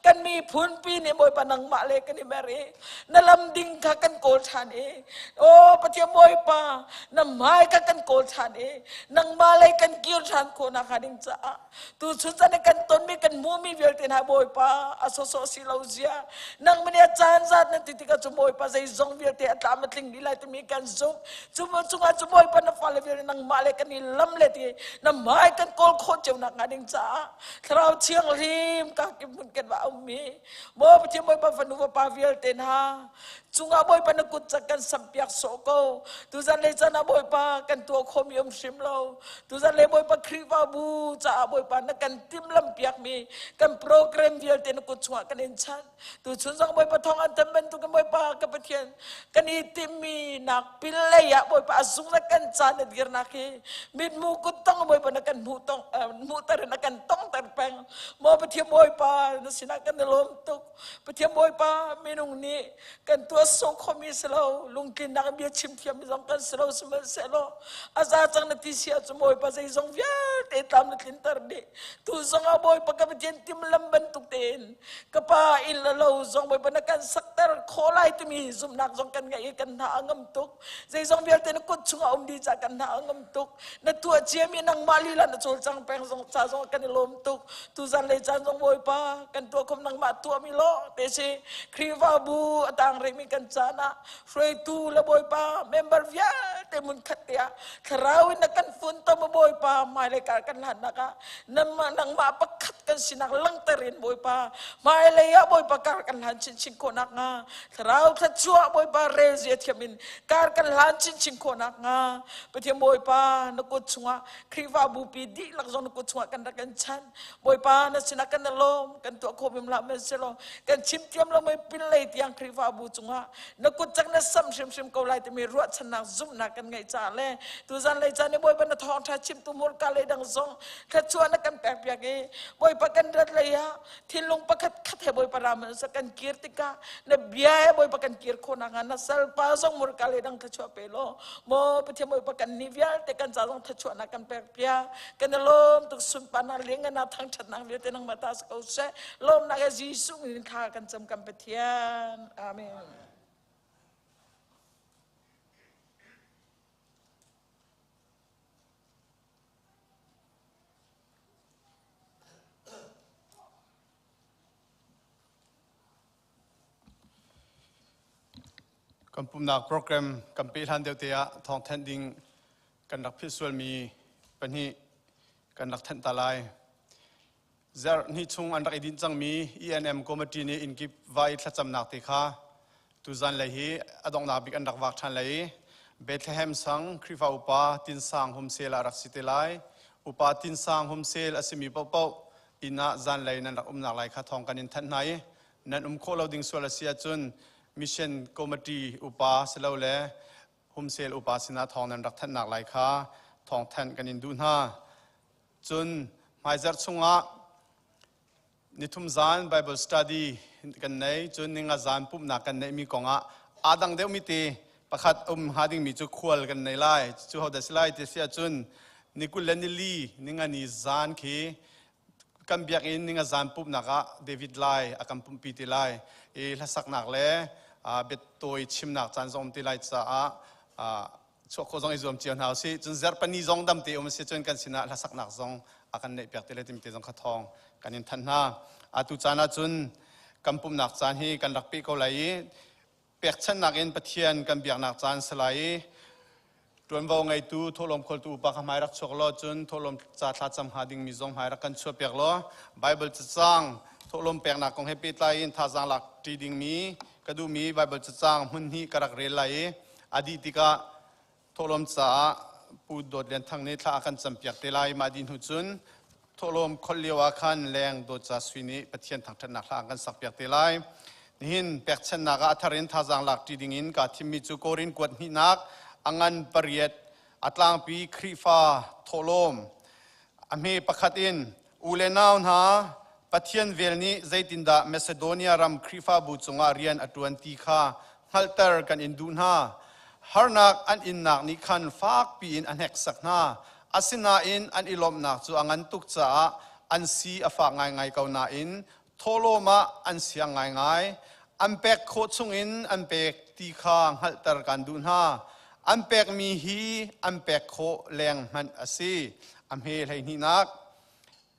kan miphun pi nih Bawipa nangmah le kan i mer i na lam ding kha kan kawl ṭhan i aw Pathian Bawipa na hmai kha kan kawl ṭhan i nangmah lei kan kir ṭhan khawh nakhnga ding caah tuchun caan i kan tonmi kan hmuhmi vialte hna Bawipa a sawsawh si lo zia nangmah nih a caan zat na ti tikah cu Bawipa zeizong vialte a tlam a tling dih lai timi kan zumh cu cungah cu Bawipa na fale vialte nangmah le kan i lam le ti na hmai kan kawl khawh cio nakhnga ding caah Thlarau Thianghlim ka ki hmun kan va ummi Maw Pathian Bawipa fanu vapa vialte hna cungah Bawipa na kut cak kan sampiak sawh ko tuzan le caan ah Bawipa kan tuah khomi um hrim lo tuzan le Bawipa Khrihfabu caah Bawipa na kan timhlamh piakmi kan program vialte na kut chungah kan in chanh tuchun zong Bawipa thawng an tam bantukin Bawipa ka Pathian kan i timhmi nak pin lei ah Bawipa a zung le kan caan na dirnak hi mitmu kut tong Bawipa na kan hmuh tong hmuhter in na kan tongter peng Maw Pathian Bawipa na sinah kan i lawm tuk. Pathian Bawipa minung nih kan tuah sawh khomi si lo, lungtlinnak bia chim thiammi zong kan si lo sihmanhsehlaw a za cang na ti si ahcun Bawipa zeizong vialte tlam na tlinter dih. Tu zong ah Bawipa ka Pathian timlam bantuk tein ka pa inn le lo zong Bawipa na kan sakter khawh lai timi zumhnak zong kan ngeih i kan hna a ngam tuk. Zeizong vialte na kut chungah um dih caah kan hna a ngam tuk. Na tuah ciami nangmah lila na cawlcang peng zong ca zong kan i lawm tuk. Tuzan lei caan zong Bawipa kan tuah khom nangmah tuahmi law te si Khrihfabu a tang rihmi kan caan ah hruaitu le Bawipa member vialte mun khat te ah thlarau in na kan fun tom Bawipa hmailei kar kan hlannak ah nangmah nangmah pakhat kan sinak langter in Bawipa hmailei ah Bawipa kar kan hlan chinchin khawh nakhnga thlarau thluachuah Bawipa rel zia thiam in kar kan hlan chinchin khawh nakhnga Pathian Bawipa na kut chungah Khrihfabu pi dihlak zong na kut chungah kan rak kan chan. Bawipa na sinah kan lawm kan tuah khawh bim hlah men selaw kan chim tiam lo mei pin lei tiang Khrihfabu cungah na kut cak na sam hrimhrim ko lai timi ruahchannak zumhnak kan ngeih caah le tuzan lei caan i Bawipa na thawngṭha chimtu hmurka lei dang zong thluachuah na kan pek piak i Bawipa kan rat lei ah thinlung pakhat khat he Bawipa ram in kan kir tikah na bia he Bawipa kan kir khawh nakhnga na salpa zong murka le dang thluachuah pe law maw Pathian Bawipa kan ni vialte kan ca zong thluachuahnak kan pek piak kan i lawm tuk sunparnak lenganak thangṭhatnak vialte nangmah ta si ko seh lawmnak he Jesuh min thla kan cam kan Pathian amen Kan pumnak program kan peh hlan deuh te ah thawngthanh ding kan rak philh sualmi pahnih kan rak thanh ta lai. Zarh hnih chung an rak i dinh cangmi ENM committee nih innkip va i thlacamnak te kha tuzan lei hi a donghnak bik an rak vak ṭhan lai i Bethlehem sang Khrihfa upa Tin Sang Humsel ah rak si te lai. Upa Tin Sang Humsel a simi paohpaoh inn ah zanlei nan rak umnak lai kha thawng kan in thanh hna i nan um khawh lo ding sual a si ahcun mission committee upa silole humsel upa sinah thawng nan rak thanhnak lai kha thawng thanh kan in duh hna. Cun hmaizarh chungah nithum zan Bible study kan nei cun ninga zan pumhnak kan neihmi kongah aa dang deuhmi te pakhat um hnga dingmi cu khual kan nei lai cu ho dah si lai ti si ahcun ni 20 le nili ninga ni zan khi kan biakinn ninga zan pumhnak ah David Lai a kan pumhpi ti lai i hlasaknak le biatawi chimnak caan zong um ti lai caah chuah khawh zong i zuam cio hna usih cun zarhpani zong dam te um si cun kan sinah hlasaknak zong a kan neih piak te le timi te zong kha thawng kan in thanh hna atu caan ah cun kan pumhnak caan hi kan rak peh ko lai i pekchanhnak in Pathian kan biaknak caan si lai i. Ṭuanvo ngeitu thawhlawm kholtu upa kha hmai rak chuak law cun thawhlawm ca thlacam hnga dingmi zong hmai rak kan chuahpiak law Baibal cacang thawhlawm peknak kong he pehtlai in thazaang lak ṭi dingmi ka duhmi Baibal cacang hmun hnih ka rak rel lai i a dih tikah thawhlawm caah Pu Dawt Lian Thang nih thla a kan campiak te lai. Mah dih hnu cun thawhlawm kholh lio ah khan leng Dawt Ca Sui nih Pathian thangṭhatnak hla an kan sakpiak te lai. Nihin pekchanhnak ah a thar in thazaang lak ṭi dingin kaa thimmi cu Korin kuat hnihnak a ngan pariat a tlangpi Khrihfa thawhlawm a hme pakhat in u le nau hna Pathian vel nih zeitindah Macedonia ram Khrihfabu cungah rian a ṭuan ti kha hngalhter kan in duh hna. Harnak an innak nih khan fakpi in a hneksak hna. Asinain an i lawmhnak cu a ngan tuk caah an si a fak ngaingai ko nain thawhlawm ah an siang ngaingai. An pek khawh chungin an pek ti kha hngalhter kan duh hna. An pekmi hi an pek khawh leng hmanh a si. A hme hleihnihnak.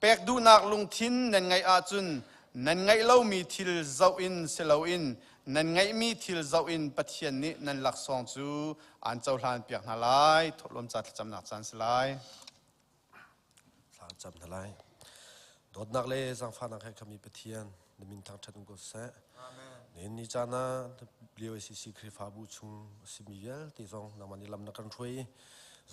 Pek duhnak lungthin nan ngeih ahcun nan ngeih lomi thil zoh in si loin nan ngeihmi thil zoh in Pathian nih nan laksawng cu aan cohlanpiak hna lai. Thawhlawm ca thlacamnak caan si lai. Thla cam hna lai. Dawtnak le zaangfahnak he khami Pathian na min thangṭhat um ko seh. Nihin ni caan ah WACC Khrihfabu chung a simi vialte zong nangmah nih lam na kan hruai i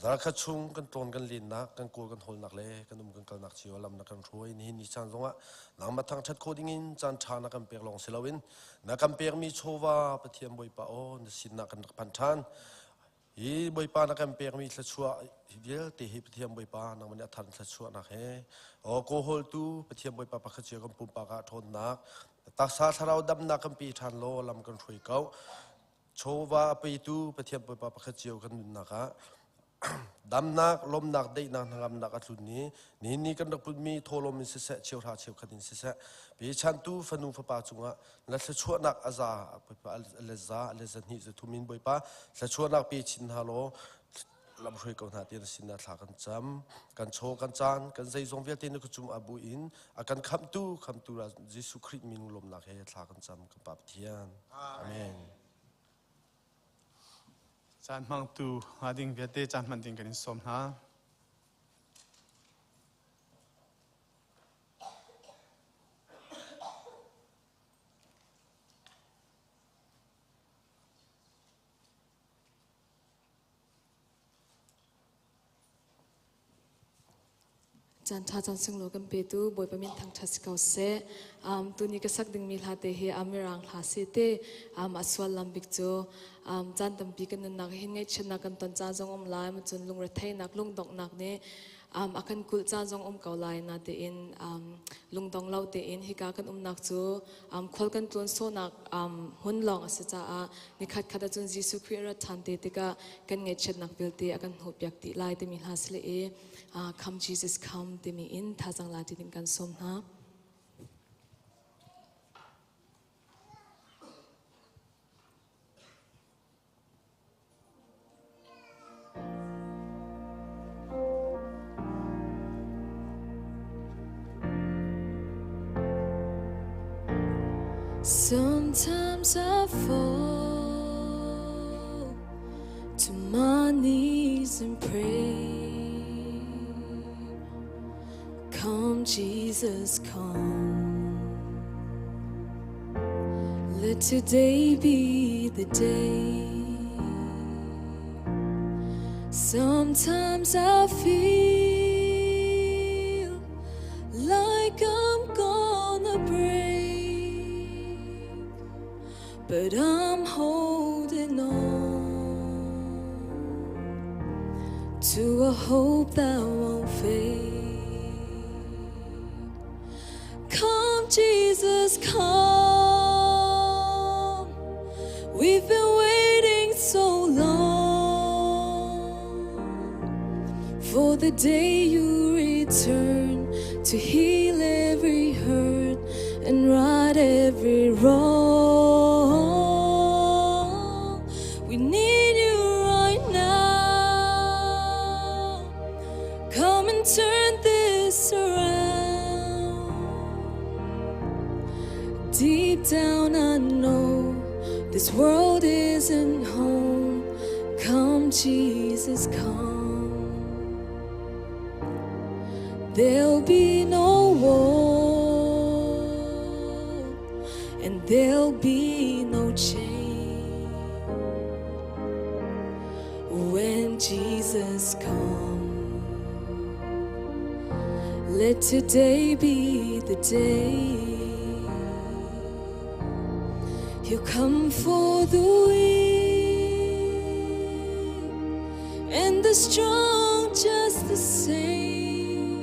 zarkhat chung kan tlawn kan lennak, kan kawl kan hawlnak le kan um kan kalnak cio lam na kan hruai. Nihin ni caan zongah nangmah thangṭhat khawh dingin caan ṭha na kan pek lawng si loin na kan pekmi chawva Pathian Bawipa aw na sinah kan rak phan ṭhan. Hi Bawipa na kan pekmi thluachuah hi vialte hi Pathian Bawipa nangmah nih a thar thluachuahnak he aw kawhawltu Pathian Bawipa pakhat cio kan pumpak ah ṭhawnnak taksa thlarau damnak kan pe ṭhan law lam kan hruai ko chawva a petu Pathian Bawipa pakhat cio kan nunnak ah damnak lawmnak daihnak hnangamnak a tlun ni nihin ni kan rak putmi thawlawm in siseh cheuhra cheukhat in siseh pechantu fanu fapa cungah na thluachuahnak a za Bawipa a le za a le zahnih zathum in Bawipa thluachuahnak pe chin hna law lam hruai ko hna ti na sin ah thla kan cam kan chaw kan caan kan zeizong vialte na khuchum abu in a kan khamtu khamtu Jesuh Khrih min lawmnak he thla kan cam kan Pa Pathian amen Caan hmangtu hnga ding vialte caan hman ding kan in sawm hna. Caan ṭha caan sunglawi kan petu Bawipa min thangṭhat si ko seh. Um, tuni ka sak dingmi hla te hi Amirang hla si te um, a sual lam bik cu um, caan tampi kan nunnak hin ngaihchiatnak kan ton caan zong um lai cun lungretheihnak lungdonghnak nih um, a kan kulh caan zong um ko lai natein um, lungdong lo tein hika kan umnak cu um, khual kan tlawn sawhnak um, hmun lawng a si caah nikhat khat ahcun Jesuh Khrih a rat ṭhan te tikah kan ngaihchiatnak vialte a kan hnawhpiak dih lai timi hla si le i uh, Come Jesus Come timi in thazaang la ti ding kan sawm hna. Sometimes I fall to my knees and pray. Come, Jesus, come. Let today be the day. Sometimes I feel like I'm gonna break, but I'm holding on to a hope that won't fade. Come, Jesus, come. We've been waiting so long for the day you return to heal every hurt and right every wrong. We need you right now. Come and turn this around. Deep down, I know this world isn't home. Come, Jesus, come. There'll be no war, and there'll be no change when Jesus comes. Let today be the day. He'll come for the weak and the strong just the same,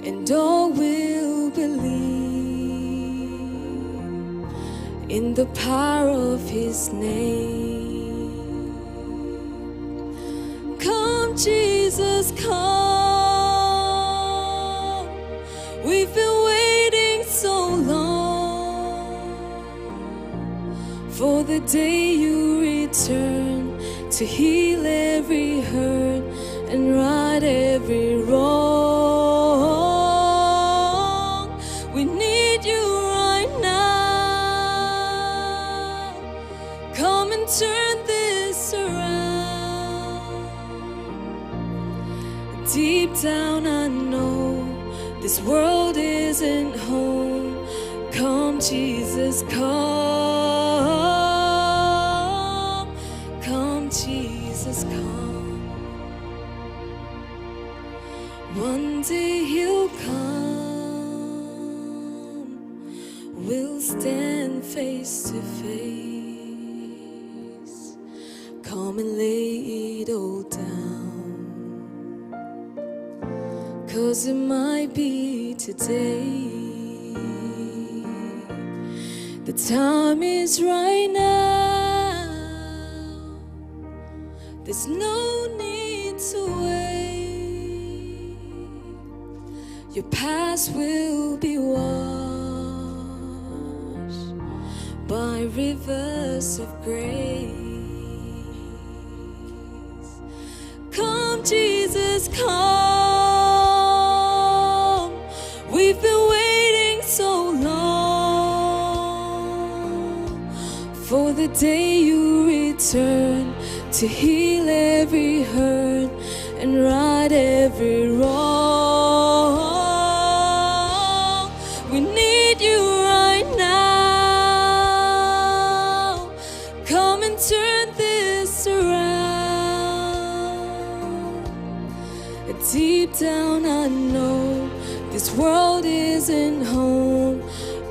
and all will believe in the power of his name. Come, Jesus, come. We've been waiting so long for the day you return to heal every hurt and right every wrong. We need you right now. Come and turn this around. Deep down, I know this world isn't home. Come, Jesus, come. Come, Jesus, come. One day he'll come. We'll stand face to face. Come and lay it all down. Cause it might be today. The time is right now. There's no need to wait. Your past will be washed by rivers of grace. Come, Jesus, come. We've been waiting so long for the day you return to heal every hurt and right every wrong. We need you right now. Come and turn this around. Deep down, I know this world isn't home.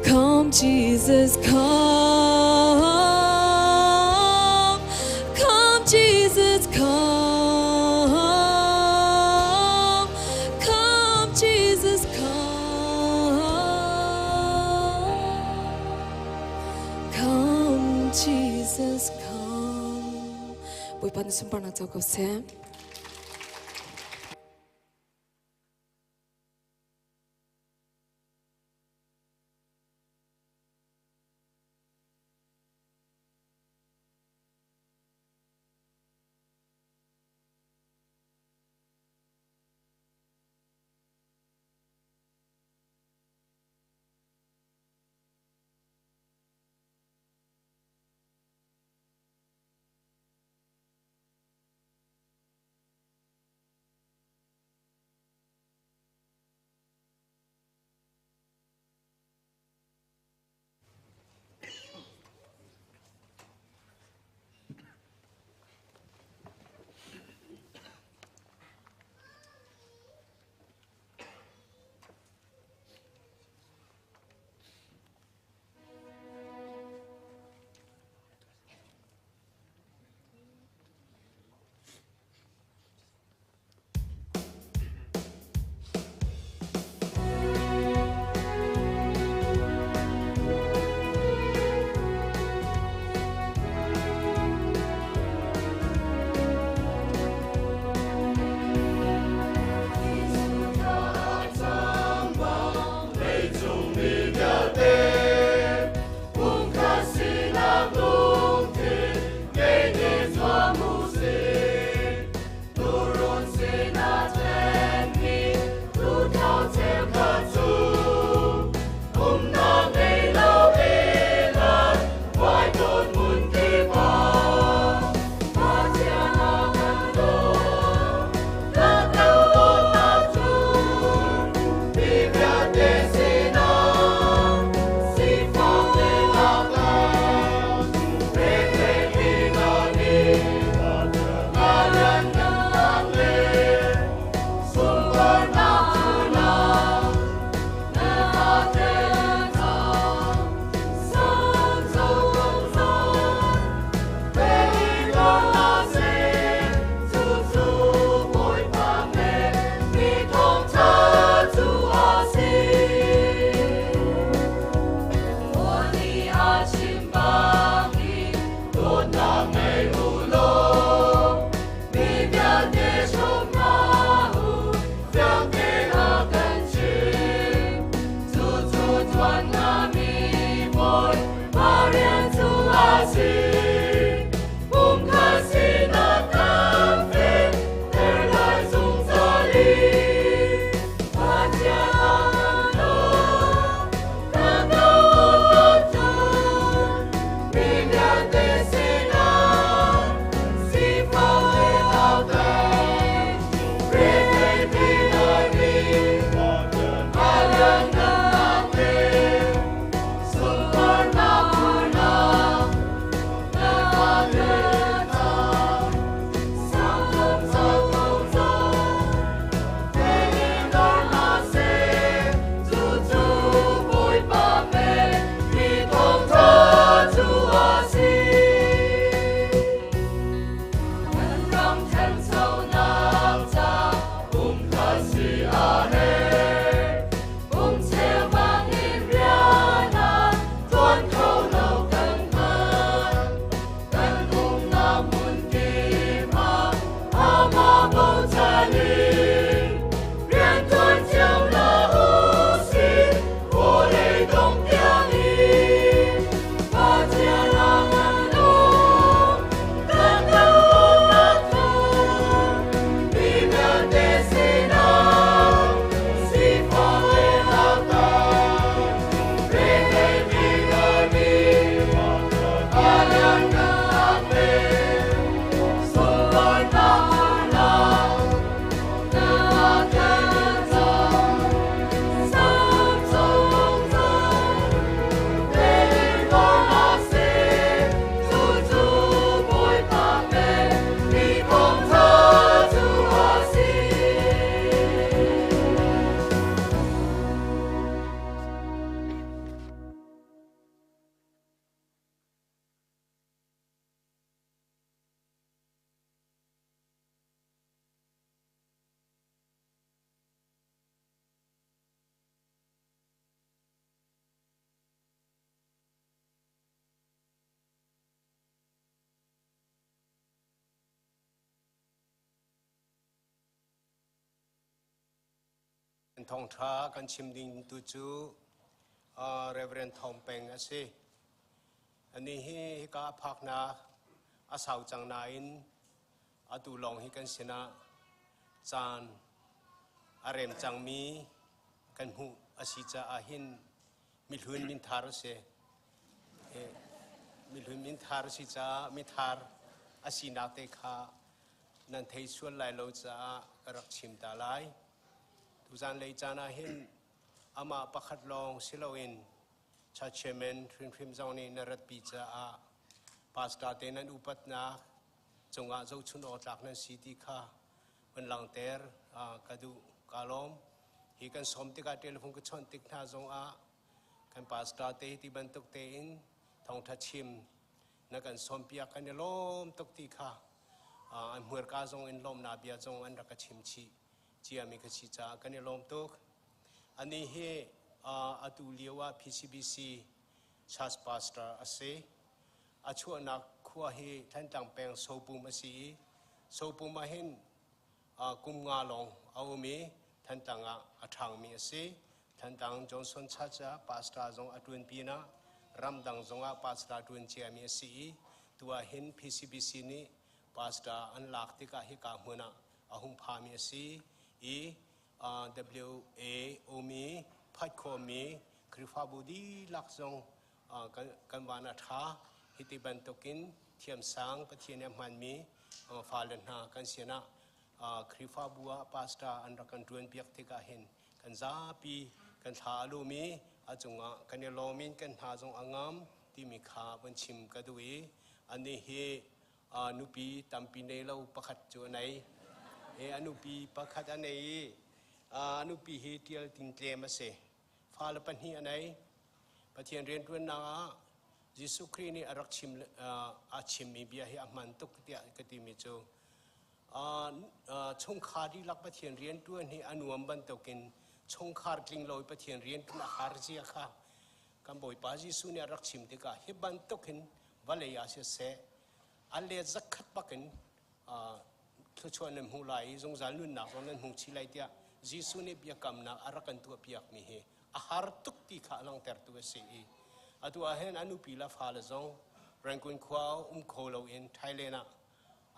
Come, Jesus, come. Come, Jesus, come. Come, Jesus, come. Come, Jesus, come. Bawipa na sunparnak co ko seh. Thawngṭha kan chim ding tu cu Reverend Thawng Peng a si. Anih hi hika a phaknak a sau cang nain atu lawng hi kan sinah caan a rem cangmi kan hmuh a si caah hin mihlun minthar a si. Mihlun minthar a si caah mithar a sinak te kha nan thei sual lai lo caah ka rak chim ta lai. Tuzan lei caan ah hin amah pakhat lawng si loin church chairman hrimhrim zong nih na ratpi caah pastor te nan upatnak cungah zohchun awk tlak nan si ti kha van langhter ka duh ka lawm. Hi kan sawm tikah telephone ka chawnh tik hna zongah kan pastor te ti bantuk tein thawngtha chim na kan sawmpiak kan i lawm tuk ti kha an hmurka zong in lawmnak bia zong an rak ka chim chih ciami ka si caah kan i lawm tuk. Anih hi atu lio ah PCBC church pastor a si. A chuahnak khua hi Thantlang peng Sopum a si i Sopum ah hin kum nga lawng a um i Thantlang ah a ṭhangmi a si. Thantlang Johnson Church ah pastor zong a ṭuan pinah ramdang zongah pastor ṭuan ciami a si i tu ah hin PCBC nih pastor an lak tikah hika hmun ah a hung phami a si i WA umi phat khawhmi Khrihfabu dihlak zong kan van a ṭha. Hiti bantukin thiamsang Pathian nih a hmanmi fale hna kan sinah Khrihfabu ah pastor an rak kan ṭuanpiak tikah hin kan zapi kan thla a lum i a cungah kan i lawm in kan hna zong a ngam timi kha von chim ka duh i anih hi nupi tampi nei lo pakhat cu a nei. A nupi pakhat a nei i a nupi hi ṭial ting tlem a si. Fale pahnih a nei. Pathian rianṭuannak ah Jesuh Khrih nih a rak chim a chimmi bia hi a hman tuk tiah ka timi cu chungkhar dihlak Pathian rianṭuan hi a nuam bantukin chungkhar tling lo i Pathian rianṭuan a har zia kha kan Bawipa Jesuh nih a rak chim tikah hi bantuk hin vawlei ah siseh a let zakhat bakin thluachuah nan hmu lai i zungzal nunnak zong nan hmu chih lai tiah Jesuh nih biakamnak a rak kan tuahpiakmi hi a har tuk ti kha a langhtertu a si i atu ah hin a nupi le fale zong Rangoon khua um kho loin Thailand ah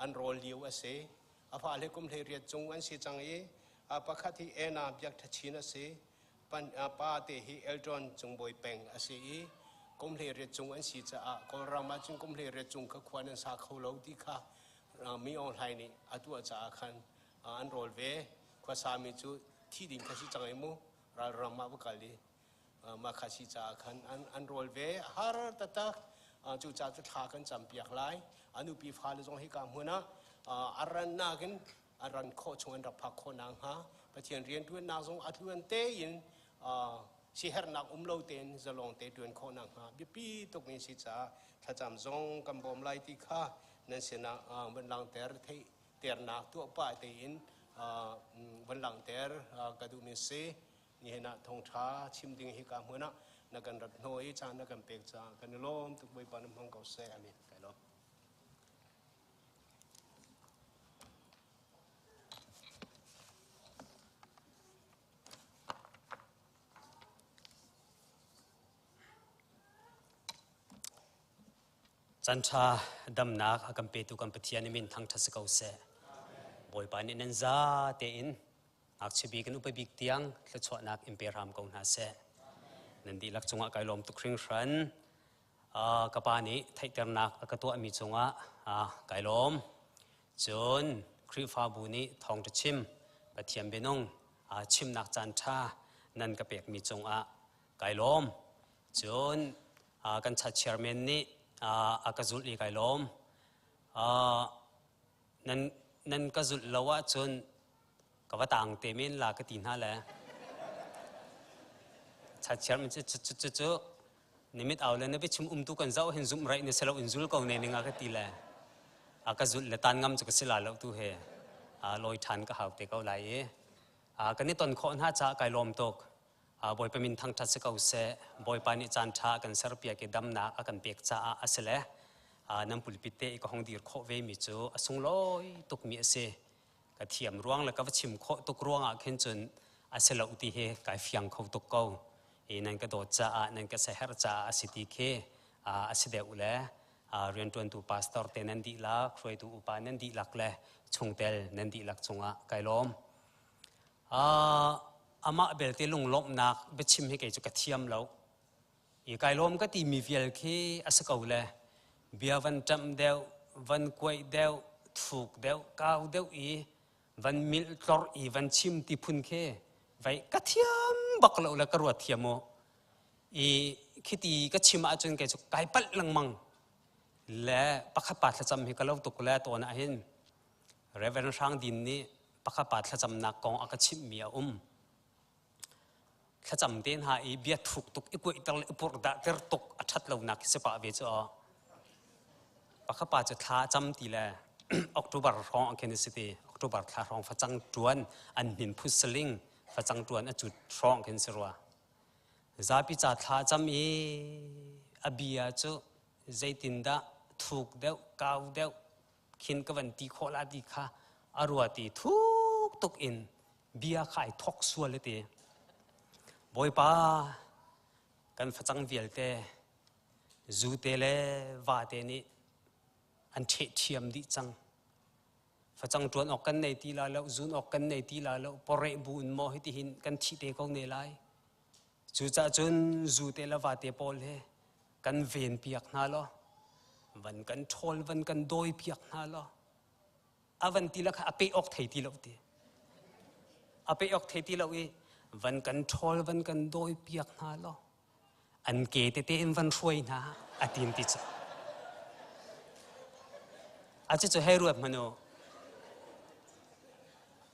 an rawl lio a si. A fale kum 18 cung an si cang i pakhat hi Anna Biak Tha Chin a si. Pa te hi Elton Cungbawi Peng a si i kum 18 cung an si caah Kawlram ah cun kum 18 cung kha khua nan sa kho lo ti kha Mi Aung Hlaing nih a tuah caah khan an rawl ve. Khuasami cu thi ding kha si cang i mu ralram ah va kal i mah kha si caah khan an rawl ve. Har taktak. Cucaah cu thla kan campiak lai. A nupi fale zong hika hmun ah a rannak in a ran khawh chung an rak phak khawh nakhnga Pathian rianṭuannak zong a tluan tein siherhnak um lo tein zalong te ṭuan khawh nakhnga biapi tukmi si caah thlacam zong kan bawm lai ti kha nan sinah van langhter theihternak tuah pah tein van langhter ka duhmi si. Nihin ah thawngṭha chim ding hika hmun ah na kan rat hnawh i caan na kan pek caah kan i lawm tuk. Bawipa na hmang ko seh. Amen. Kai lawm. Canṭha damnak a kan petu kan Pathian i min thangṭhat si ko seh. Bawipa nih nan za tein ngakchia bik in upa bik tiang thluachuahnak in pe hram ko hna seh. Nan dihlak cungah kai lawm tuk hringhran. Ka pa nih theihternak a ka tuahmi cungah kai lawm. Cun Khrihfabu nih thawngṭha chim, Pathian bianung chimnak caanṭha nan ka pekmi cungah kai lawm. Cun kan chat chairman nih a ka zulh i kai lawm. Nan ka zulh lo ahcun ka va tang te men la ka ti hna le chat chairman cu cu cu nimit au le na biachim umtu kan zoh hin zumh raih na si lo in zul ko ne ning a ka ti le a ka zulh le tan ngam cu ka si la lo tu he lawi ṭhan ka hau te ko lai i kan i ton khawh hna caah kai lawm tuk. Bawipa min thangṭhat si ko seh. Bawipa nih caan ṭha a kan serpiak i damnak a kan pek caah a si le nan pulpit te i ka hong dir khawh ve mi cu a sunglawi tukmi a si. Ka thiam ruang le ka va chim khawh tuk ruangah khin cun a si lo ti hi kai fiang kho tuk ko. I nan ka dawt caah nan ka seher caah a si ti khi a si deuh le rianṭuantu pastor te nan dihlak, hruaitu upa nan dihlak le chungtel nan dihlak cungah kai lawm. Amah belte lunglawmhnak biachim hi kei cu ka thiam lo. I kai lawm ka timi vial khi a si ko le bia van ṭamh deuh, van kuaih deuh, thuk deuh, kau deuh i van milh tlorh i van chim ti phun khi vei ka thiam bak lo le ka ruat thiam u. I khiti ka chim ahcun kei cu kai palh lengmang le pakhat pa thlacam hi ka lo tuk le tawn ah hin Reverend Hrang Din nih pakhat pa thlacamnak kong a ka chimhmi a um. Thlacam te hna i bia thuk tuk i kuaihter le i purhdahter tuk a ṭhat lonak khi si pah ve cu aw. Pakhat pa cu thla a cam ti le October hrawng ah khin a si ti. October thla hrawng facang ṭuan an hmin phut saling facang ṭuan a cut hrawng khin si rua. Zapi ca thla a cam i a bia cu zeitindah thuk deuh, kau deuh khin ka van ti khawh la ti kha a ruat i thuk tuk in bia kha ai thok sual a ti. Bawipa kan facang vialte zute le vate nih an ṭheh ṭhiam dih cang. Facang ṭuan awk kan nei ti la lo, zun awk kan nei ti la lo, poreh bu in maw hitihin kan thih te ko ne lai. Cucaah cun zute le vate pawl he kan ven piak hna law, van kan ṭhawl, van kan dawi piak hna law, a van ti la kha a peh awk thei ti lo ti. A peh awk thei ti lo i van kan ṭhawl, van kan dawi piak hna law, an ke tete in van hruai hna a tin ti cu. A cucu hei ruat hmanh u.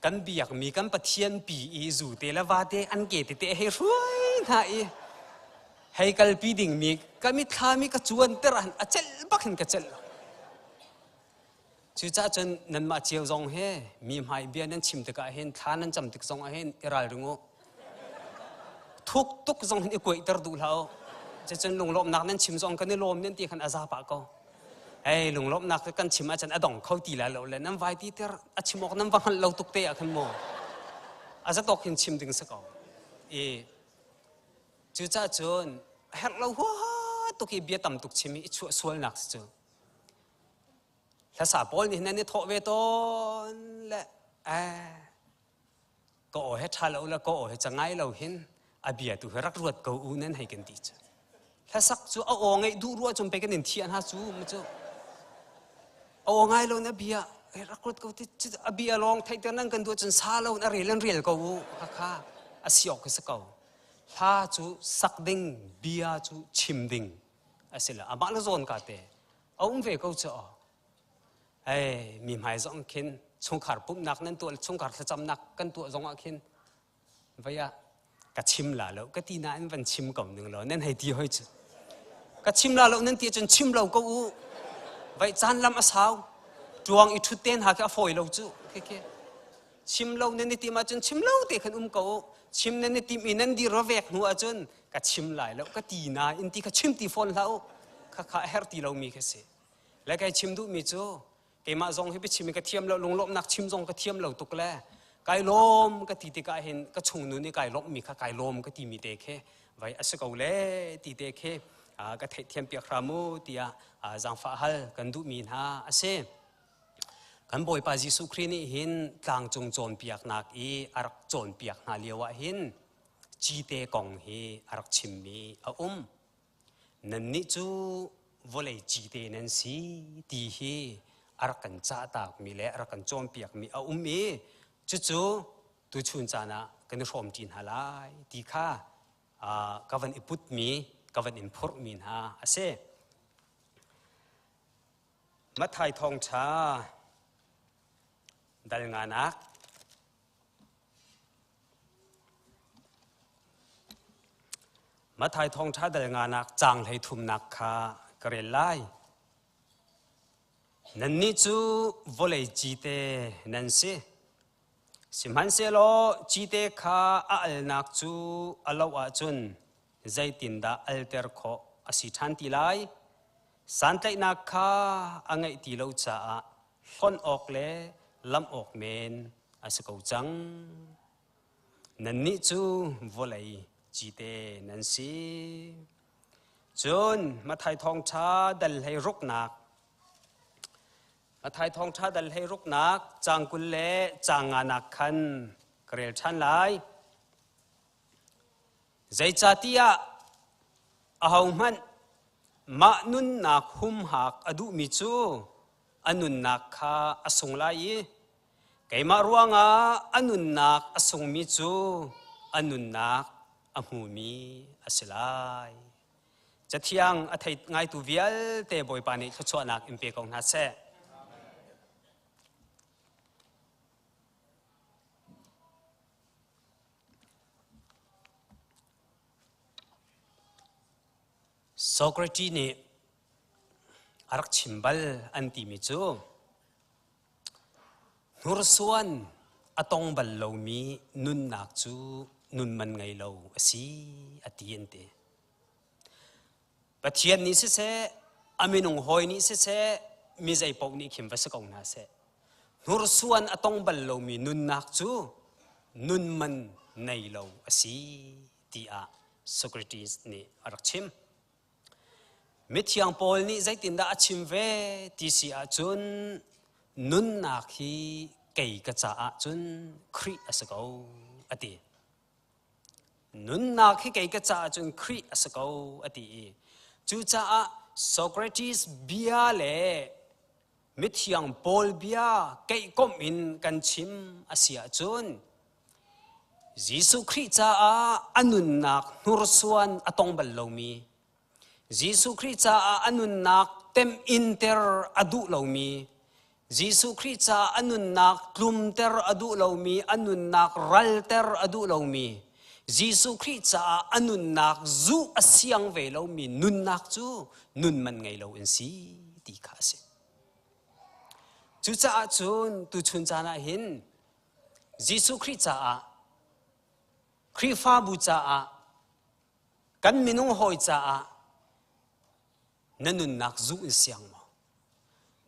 Kan biakmi kan Pathian pi i zu te le va te an ke tete hei hruai hna i hei kalpi dingmi ka mitthlam i ka cuanter ah a celh bak hin ka celh lo. Cucaah cun nanmah cio zong he mi hmai bia nan chim tikah hin thla nan cam tik zong ah hin i ralring u. Thuk tuk zong hin i kuaihter duh hlah u. Cucun lunglawmhnak nan chim zong kan i lawm nan ti khan a za pah ko. Hei lunglawmhnak kan chim ahcun a dong kho ti lai lo le nan vai ti ter a chim awk nan va hngalh lo tuk te ah khan mu. A zatawk hin chim ding si ko. I cucaah cun herh lo hua tuk i bia tam tuk chim i i chuah sualnak si cu. Hlasa pawl nih nan i thawh ve tawn le eh ka aw he ṭha lo le ka aw he cangai lo hin a bia tu hi rak ruat ko u nan hei kan ti cu. Hlasak cu a aw ngeih duh ruah cun pe kan in thiah hna cu mu cu. A aw ngai lo na bia rak ruat ko ti a bia lawng theihter nan kan duh cun sa lo a rel an rel ko u khakha a si awk khi si ko. Hla cu sak ding bia cu chim ding a si lo amah le zawn ka te a um ve ko cu aw ei mi hmai zong khin chungkhar pumhnak nan tuah chungkhar thlacamnak kan tuah zong ah khin vei ah ka chim la lo ka ti nain van chim ko ning lo nan hei ti hoi cu ka chim la lo nan ti cun chim lo ko u vai caan lam a sau tuang i thut ten ha khi a fawi lo cu khi khi chim lo nan i tim ahcun chim lo te khan um ko u chim nan i tim i nan dir vek hnu ahcun ka chim lai lo ka ti nain ti kha chim ti fawn hlah u kha kha a herh ti lomi kha si le kai chim duhmi cu keimah zong hi biachim ka thiam lo lunglawmhnak chim zong ka thiam lo tuk le kai lawm ka ti tikah hin ka chungnu nih kai lawmhmi kha kai lawm ka timi te khi vai a si ko le ti te khi ka theihthiam piak hram u tiah zaangfah hal kan duhmi hna a si. Kan Bawipa Jesuh Khrih nih hin tlangcung cawnpiaknak i a rak cawnpiak hna lio ah hin cite kong hi a rak chimmi a um. Nannih cu vawlei cite nan si ti hi a rak kan cahtakmi le a rak kan cawnpiakmi a um i cucu tuchun caan ah kan i hrawmṭi hna lai ti kha ka van i putmi, ka van in phurhmi hna a si. Matthai thawngṭha dal nganak Matthai thawngṭha dal nganak caang hlei thumnak kha ka rel lai. Nannih cu vawlei cite nan si. Sihmanhsehlaw cite kha a alnak cu a loh ahcun zeitindah alter khawh a si ṭhan ti lai? Santlaihnak kha a ngeih ti lo caah hlonh awk le lamh awk men a si ko cang. Nannih cu vawlei cite nan si. Cun Matthai thawngṭha dal hlei ruknak Matthai thawngṭha dal hlei ruknak caang 20 le caang nganak khan ka rel ṭhan lai. Zeicahtiah ahohmanh mah nunnak humhak a duhmi cu a nunnak kha a sung lai i keimah ruangah a nunnak a sungmi cu a nunnak a hmumi a si lai. Cathiang a thei ngaitu vialte Bawipa nih thluachuahnak in pe ko hna seh. Socrates nih a rak chim bal an timi cu hnursuan a tong bal lomi nunnak cu nun man ngei lo a si a ti an ti. Pathian nih siseh, a minung hawi nih siseh, mi zei paoh nih khin va si ko hna seh. Hnursuan a tong bal lomi nunnak cu nun man nei lo a si tiah Socrates nih a rak chim. Mithiang Paul nih zeitindah a chim ve ti si ahcun nunnak hi kei ka caah cun Khrih a si ko a ti. Nunnak hi kei ka caah cun Khrih a si ko a ti i cucaah Socrates bia le mithiang Paul bia keihkomh in kan chim a si ahcun Jesuh Khrih caah a nunnak hnursuan a tong bal lomi Jesuh Khrih caah a nunnak temhinter a duh lomi Jesuh Khrih caah a nunnak tlumter a duh lomi a nunnak ralter a duh lomi Jesuh Khrih caah a nunnak zuh a siang ve lomi nunnak cu nun man ngei lo in si ti kha a si. Cucaah cun tuchun caan ah hin Jesuh Khrih caah Khrihfabu caah kan minung hawi caah na nunnak zuh in siang maw?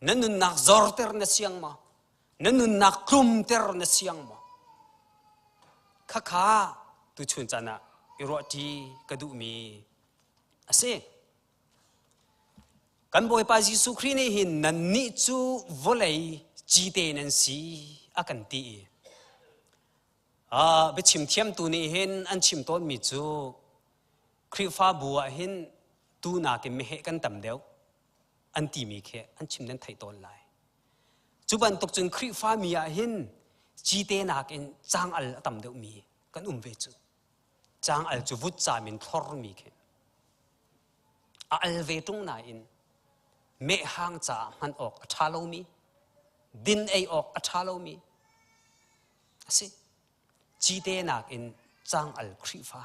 Na nunnak zorter na siang maw? Na nunnak tlumter na siang maw? Khakha tuchun caan ah i ruahṭi ka duhmi a si. Kan Bawipa Jesuh Khrih nih hin nannih cu vawlei cite nan si a kan ti i biachim thiamtu nih hin an chim tawnmi cu Khrihfabu ah hin tu nakin meheh kan tam deuh an timi khi an chim nan theih tawn lai. Cu bantuk cun Khrihfami ah hin cite nakin cang al a tam deuhmi kan um ve cu. Cang al cu vutcam in thlormi khi. A al ve ṭung nain mehhang caah hman awk a ṭha lomi, din ei awk a ṭha lomi a si. Cite nakin cang al Khrihfa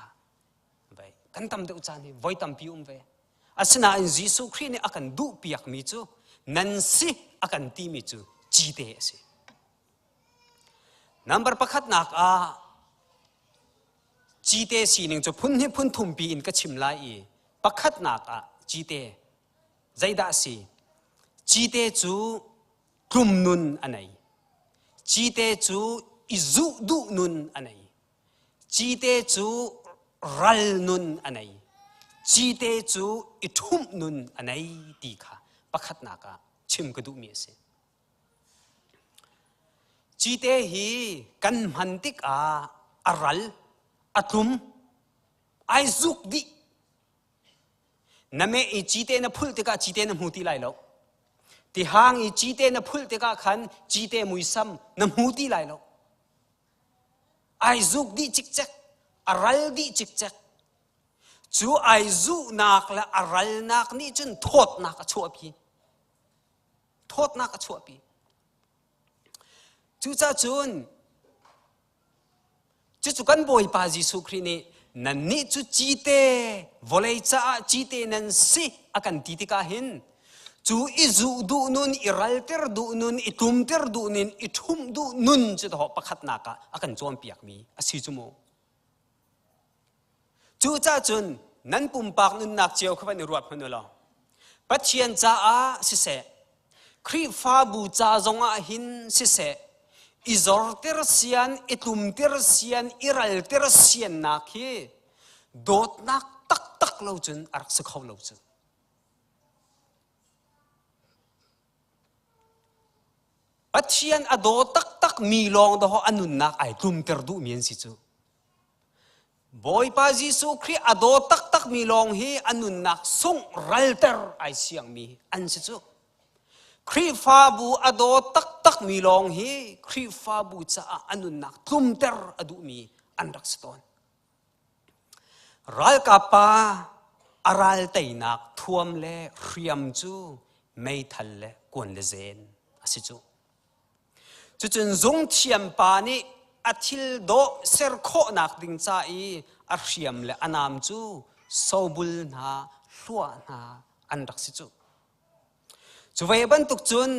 vai kan tam deuh caan hi voi tampi um ve. Asinain Jesuh Khrih nih a kan duhpiakmi cu nan si a kan timi cu cite a si. Number pakhatnak ah Cite sining cu phun hnih phun thumpi in ka chim lai i pakhatnak ah cite zeidah a si? Cite cu tlum nun a nei. Cite cu i zuh duh nun a nei. Cite cu ral nun a nei. Cite cu i ṭhumh nun a nei ti kha pakhatnak ah chim ka duhmi a si. Cite hi kan hman tikah a ral, a tlum, ai zuk dih. Na meh i cite na phulh tikah cite na hmu ti lai lo. Tihang i cite na phulh tikah khan cite muisam na hmu ti lai lo. Ai zuk dih cikcek, a ral dih cikcek. Cu ai zuhnak le a ralnak nih cun thawtnak a chuahpi. Thawtnak a chuahpi. Cucaah cun cucu kan Bawipa Jesuh Khrih nih nannih cu cite vawlei caah cite nan si a kan ti tikah hin cu i zuh duh nun i ralter duh nun i tlumter duh nun i ṭhumh duh nun cu dawh pakhatnak ah a kan cawnpiakmi a si cu mu. Cucaah cun nan pumpak nunnak cio kha van i ruat hmanh u law Pathian caah siseh, Khrihfabu ca zongah hin siseh, I zorter sian, i tlumter sian, i ralter siannak hi dawtnak taktak lo cun a rak si kho lo cu. Pathian a daw taktak mi lawng dawh a nunnak ai tlumter duhmi an si cu. Bawipa Jesuh Khrih a daw taktak mi lawng hi a nunnak sungh ralter ai siangmi an si cu. Khrihfabu a daw taktak mi lawng hi Khrihfabu caah a nunnak tlumter a duhmi an rak si tawn. Ralkap pa a ral teinak thuam le hriam cu meithal le kuan le zen a si cu. Cucun zungthiam pa nih a thil dawh ser khawhnak ding ca i a hriam le a nam cu sobul hna, hluah hna an rak si cu. Cu ve bantuk cun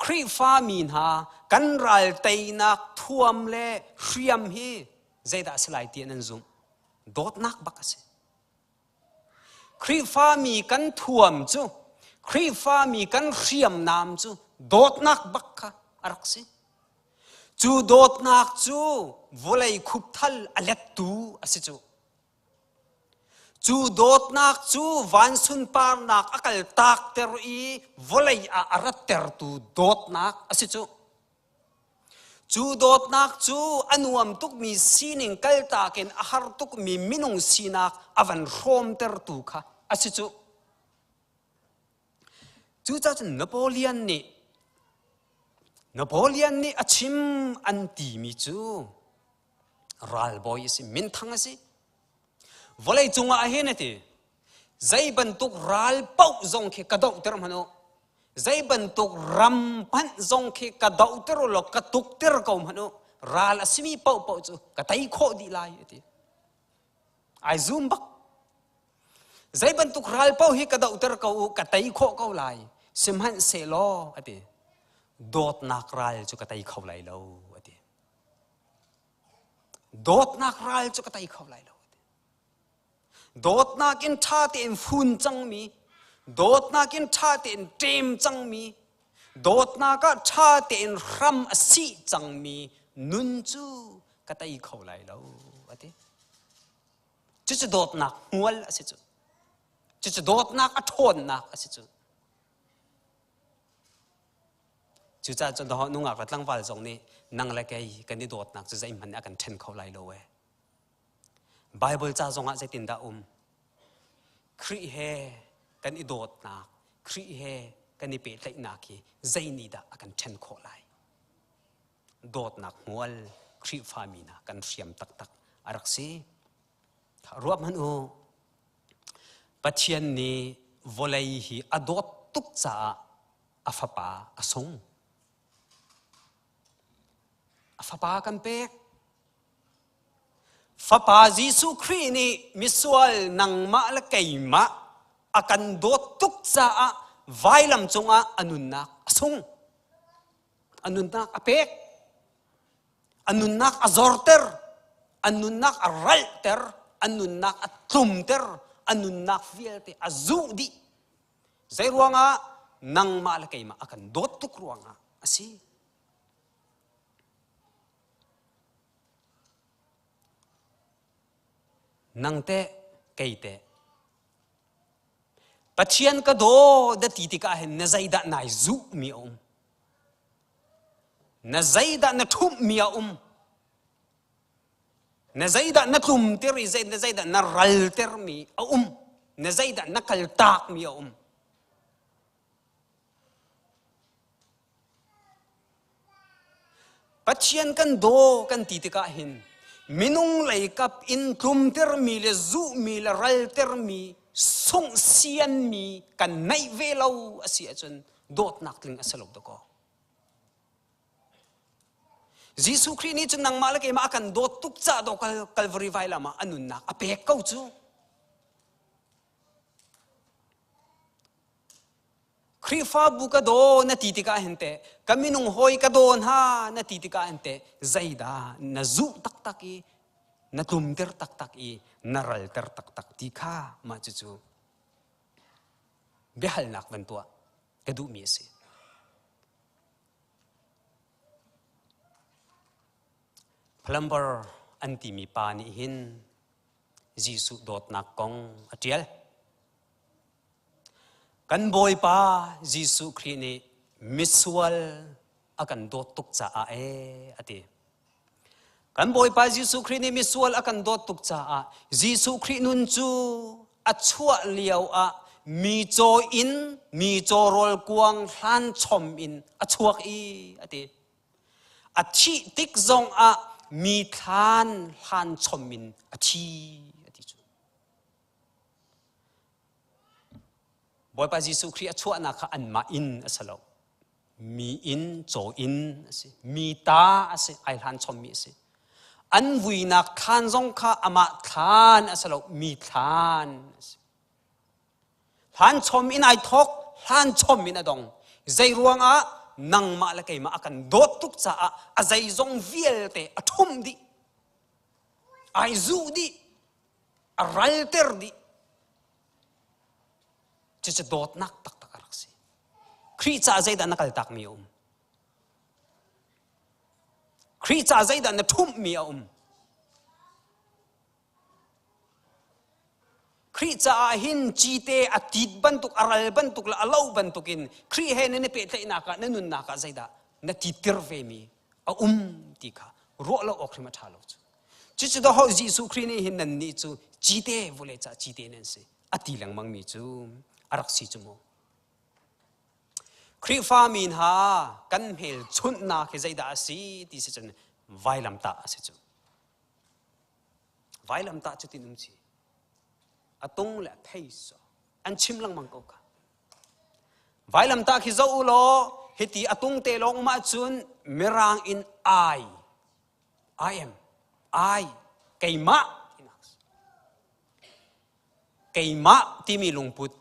Khrihfa mi hna kan ral teinak thuam le hriam hi zeidah a si lai ti an zumh. Dawtnak bak a si. Khrihfami kan thuam cu Khrihfami kan hriamnam cu dawtnak bak kha a rak si. Cu dawtnak cu vawlei khupthal a lettu a si cu. Cu dawtnak cu van sunparnak a kal takter i vawlei ah a rattertu dawtnak a si cu. Cu dawtnak cu a nuam tukmi sining kaltak in a har tukmi minung sinak a van hrawmtertu kha a si cu. Cucaah cun Napoleon nih Napoleon nih a chim an timi cu ralbawi a si, minthang a si. Vawlei cungah ah hin a ti, zei bantuk ral paoh zong khi ka dohter hmanh u, zei bantuk ram hmanh zong khi ka dohter u law ka tukter ko hmanh u, ral a simi paohpaoh cu ka tei khawh dih lai a ti. Ai zum bak. Zei bantuk ral paoh hi ka dohter ko u, ka tei khawh ko lai. Sihmanhsehlaw a ti, dawtnak ral cu ka tei kho lai lo a ti. Dawtnak ral cu ka tei kho lai lo. Dawtnak in ṭha tein fun cangmi, dawtnak in ṭha tein ṭem cangmi, dawtnak ah ṭha tein hram a sih cangmi nun cu ka tei kho lai lo, a ti. Cucu dawtnak hmual a si cu. Cucu dawtnak a ṭhawnnak a si cu. Cucaah cun nungak le tlangval zong nih nang le kei kan i dawtnak cu zeihmanh nih a kan ṭhen kho lai lo ee. Baibal ca zongah zeitindah um? Khrih he kan i dawtnak, Khrih he kan i pehtlaihnak hi zei nih dah a kan ṭhen khawh lai? Dawtnak hmual Khrihfami hna kan hriam taktak a rak si. Ruah hmanh u. Pathian nih vawlei hi a dawt tuk caah a fapa a sung. A fapa kan pek. Fapa Jesuh Khrih nih misual nangmah le keimah a kan dawt tuk caah vailam cungah a nunnak a sung. A nunnak a pek. A nunnak a zorter. A nunnak a ralhter. A nunnak a tlumter. A nunnak vialte a zuh dih. Zei ruangah nangmah le keimah a kan dawt tuk ruangah a si. Nang teh, kei teh. Pathian ka daw da ti tikah hin na zeidah nai zuh mi a um. Na zeidah na ṭhumh mi a um. Na zeidah na tlumter i na zeidah na ralter mi a um. Na zeidah na kaltak mi a um. Pathian kan daw kan ti tikah hin minung leikap in tlumtermi le zuhmi le raltermi sunghsianmi kan neih ve lo a si ahcun dawtnak tling a si lo dakaw. Jesuh Khrih nih cun nangmah le keimah a kan dawt tuk caah daw Calvary vailam ah a nunnak a pek ko cu. Khrihfabu ka daw na ti tikah hin teh ka minung hawi ka daw hna na ti tikah hin teh zeidah na zuh taktak i na tlumter taktak i na ralter taktak ti kha mah cucu biahalnak van tuah ka duhmi a si. Plumber an timi pa nih hin Jesuh dawtnak kong a ṭial. Kan Bawipa Jesuh Khrih nih misual a kan dawt tuk caah ee a ti. Kan Bawipa Jesuh Khrih nih misual a kan dawt tuk caah Jesuh Khrih nun cu a chuah lio ah mi caw in mi caw rawl kuang hlan chom in a chuak i a ti. A thih tik zong ah mi thlan hlan chom in a thi a ti cu. Bawipa Jesuh Khrih a chuahnak kha anmah inn a si lo. Mi inn, caw inn a si. Mi ta a si, ai hlan chommi a si. An vuinak thlan zong kha amah thlan a si lo, mi thlan a si. Hlan chom in ai thawk, hlan chom in a dong. Zei ruangah nangmah le keimah a kan dawt tuk caah a zeizong vialte a ṭhumh dih. Ai zuh dih. A ralter dih. Cucu dawtnak taktak a rak si. Khrih caah zeidah na kaltakmi a um? Khrih caah zeidah na ṭhumhmi a um? Khrih caah hin cite a tit bantuk, a ral bantuk le a lo bantukin Khrih he nan i pehtlaihnak ah na nunnak ah zeidah na titter vemi a um ti kha ruah lo awk hrim a ṭha lo cu. Cucu daw Jesuh Khrih nih hin nannih cu cite vawlei caah cite nan si a ti lengmangmi cu a rak si cu mu. Khrihfa mi hna kan hmelchunhnak hi zeidah a si ti si cun vailamtah a si cu. Vailamtah cu tin um ci. A tung le a phei so an chim lengmang ko kha. Vailamtah khi zoh u law hiti a tung te lawng um ahcun mirang in I I am I keimah tinak keimah timi lungput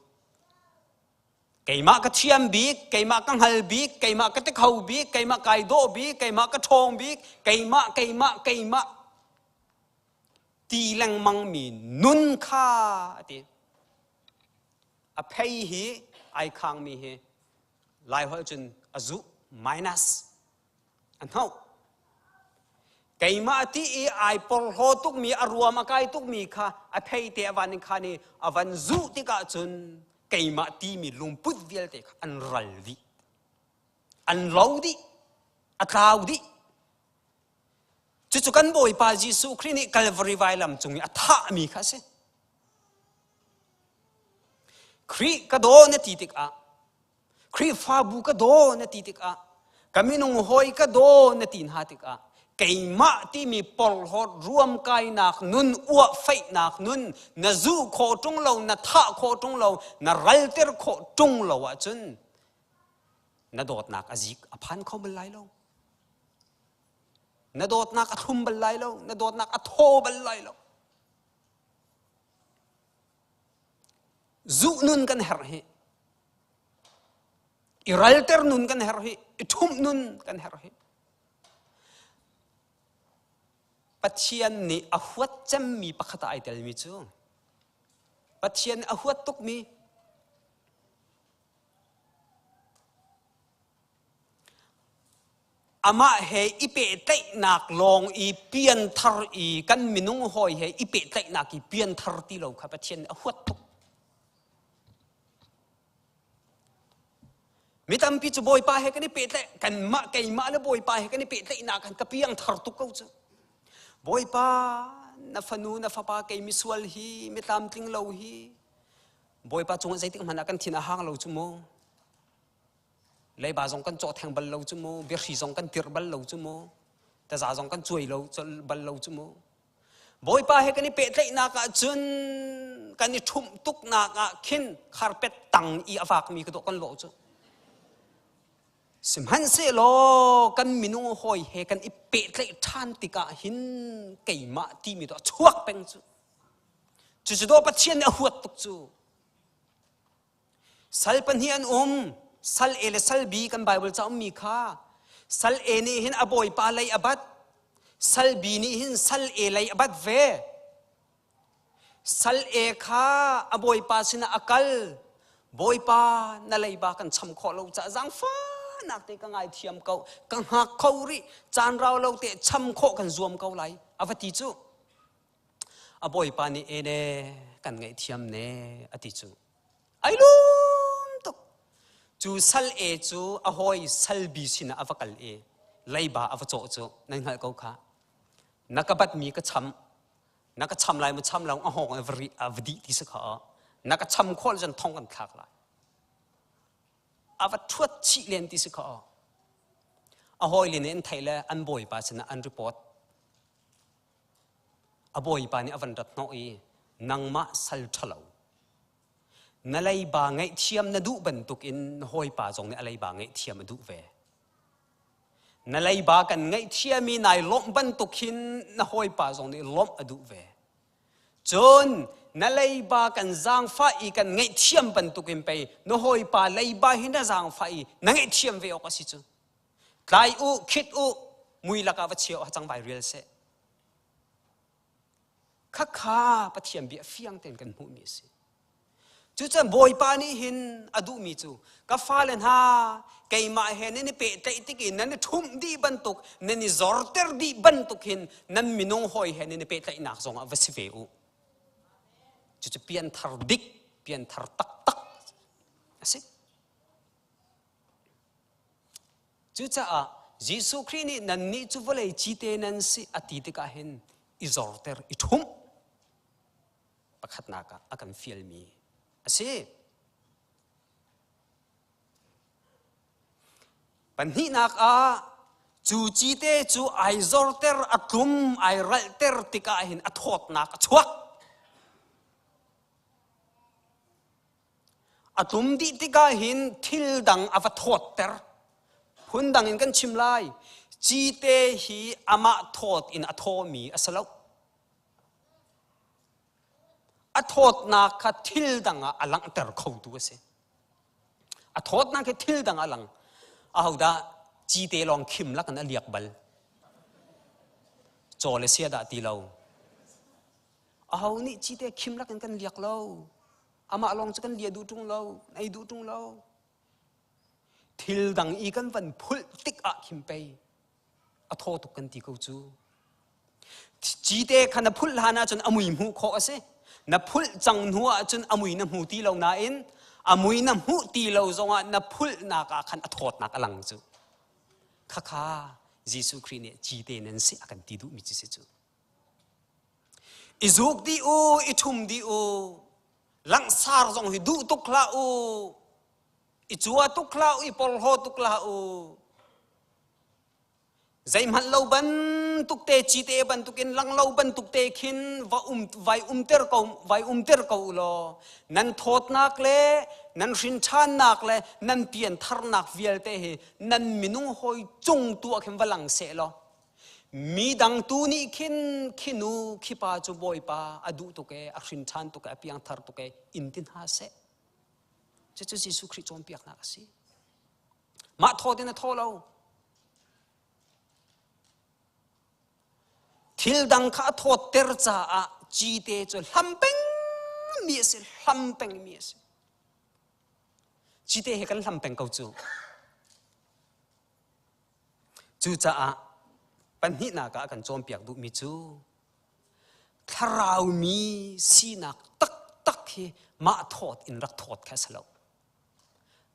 keimah ka thiam bik keimah ka hngal bik keimah ka tikho bik keimah kai dawh bik keimah ka ṭhawng bik keimah keimah keimah ti lengmang mi nun kha a ti a phei hi ai khang mi hi lai holh cun a zuh minus a hnoh keimah ti i ai porhlaw tukmi a ruam a kai tukmi kha a thei te a van in khan i a van zuh tikah cun keimah timi lungput vialte kha an ral dih an lo dih a tlau dih cucu kan bawipa Jesuh Khrih nih Calvary vailam cung i a thahmi kha a si Khrih ka daw na ti tikah Khrihfabu ka daw na ti tikah ka minung hawi ka daw na ti hna tikah keimah timi porhlawt ruamkainak nun uah feihnak nun na zuh khawh ṭung lo na thah khawh ṭung lo na ralter khawh ṭung lo ahcun na dawtnak a zik a phan kho bal lai lo na dawtnak a thlum bal lai lo na dawtnak a thaw bal lai lo Zuh nun kan herh hi. I ralter nun kan herh hi. I ṭhumh nun kan herh hi. Pathian nih a huat cemmi pakhat ah ai telmi cu Pathian a huat tukmi Amah he i pehtlaihnak lawng i pianthar i kan minung hawi he i pehtlaihnak i pianthar ti lo kha Pathian nih a huat tuk. Mi tampi cu Bawipa he kan i pehtlaih kanmah keimah le Bawipa he kan i pehtlaihnak kan ka piangthar tuk ko cu. Bawipa na fanu na fapa kei misual hi mi tlamtling lo hi Bawipa cungah zeitik hmanh ah kan thin a hang lo cu mu. Leiba zong kan cawh theng bal lo cu mu, biahri zong kan tirh bal lo cu mu, taza zong kan cuai lo bal lo cu mu. Bawipa he kan i pehtlaihnak ah cun kan i ṭhumh tuknak ah khin carpet tang i a vakmi ka dawh kan lawh cu. Sihmanhsehlaw kan minung hawi he kan i pehtlaih ṭhan tikah hin keimah timi tu a chuak peng cu. Cucu dawh Pathian nih a huat tuk cu. Sal pahnih an um. Sal A le sal B kan Bible ca ummi kha sal A nih hin a bawipa lei a bat. Sal B nih hin sal A lei a bat ve. Sal A kha a bawipa sinah a kal. Bawipa na leiba kan cham khawh lo caah zaangfah nak te ka ngai thiam ko ka hngak kho rih caan rau lo te cham khawh kan zuam ko lai a va ti cu a bawipa nih ene kan ngaihthiam ne a ti cu ai lum tuk cu sal e cu a hawi sal bi sinah a va kal i leiba a va cawh cu nan hngalh ko kha na ka bat mi ka cham na ka cham lai mu cham lo a hawng a va ri a va dih ti si kha na ka cham khawh cun thong kan thlak lai a va ṭhuat chih len ti si kha a hawile nih an theih le an bawipa sinah an report A bawipa nih a van rat hnawh i nangmah sal ṭhalo na leiba ngaihthiam na duh bantukin na hawipa zong nih a leiba ngaihthiam a duh ve. Na leiba kan ngaihthiam i nai lawmh bantuk hin na hawipa zong nih lawmh a duh ve. Cun na leiba kan zaangfah i kan ngaihthiam bantukin pei na hawipa leiba hi na zaangfah i na ngaihthiam ve awk a si cu. Tlai u, khit u, mui lakah va chia u, hacang vai rial seh. Khakha Pathian bia fiang tein kan hmuhmi a si. Cucun Bawipa nih hin a duhmi cu ka fale hna keimah he nan i pehtlaih tik i nan i ṭhumh dih bantuk nan i zorter dih bantuk hin nan minung hawi he nan i pehtlaihnak zongah va si ve u. Cucu pianthar dik, pianthar taktak a si. Cucaah Jesuh Khrih nih nannih cu vawlei cite nan si a ti tikah hin i zorter, i ṭhumh pakhatnak ah a kan fialmi a si. Pahnihnak ah cu cite cu ai zorter, a tlum, ai ralhter tikah hin a thawtnak a chuak. A tlum dih tikah hin thil dang a va thawtter. Phundang in kan chim lai. Cite hi amah thawt in a thawmi a si lo. A thawtnak kha thil dang ah a langhter khotu a si. A thawtnak hi thil dang a lang. Ahodah cite lawng khim lakin a liak bal. Caw le sia dah ti lo. Aho nih cite khim lakin kan liak lo. Amah lawng cu kan lia duh ṭung lo, ei duh ṭung lo. Thil dang i kan van phulh tik ah khin pei a thaw tuk kan ti ko cu. Cite kha na phulh hlan ahcun a mui hmuh khawh a si. Na phulh cang hnu ahcun a mui na hmu ti lo nain a mui na hmuh ti lo zongah na phulhnak ah khan a thawtnak a lang cu. Khakha Jesuh Khrih nih cite nan si a kan ti duhmi cu si cu. I zuk dih u, i ṭhum dih u. Langsar zong hi duh tuk hlah u. I cua tuk hlah u, i porhlaw tuk hlah u. Zeihmanh lo bantuk te cite bantukin lang lo bantuk te khin va um vai umter ko vai umter ko u law nan thawtnak le nan hrinṭhannak le nan piantharnak vialte hi nan minung hawi cung tu ah khin va lang seh law Mi dang tu nih khin khi nu khi pa cu Bawipa a duh tuk e, a hrin ṭhan tuk e, a piangthar tuk e, in ti hna seh. Cucu Jesuh Khrih cawnpiaknak a si. Mah thaw din a thaw lo. Thil dang kha a thawtter caah cite cu hlam peng mi a si, hlam peng mi a si. Cite he kan hlam peng ko cu. Cucaah pahnihnak ah a kan cawnpiak duhmi cu thlarau mi sinak taktak hi mah thawt in rak thawt kha a si lo.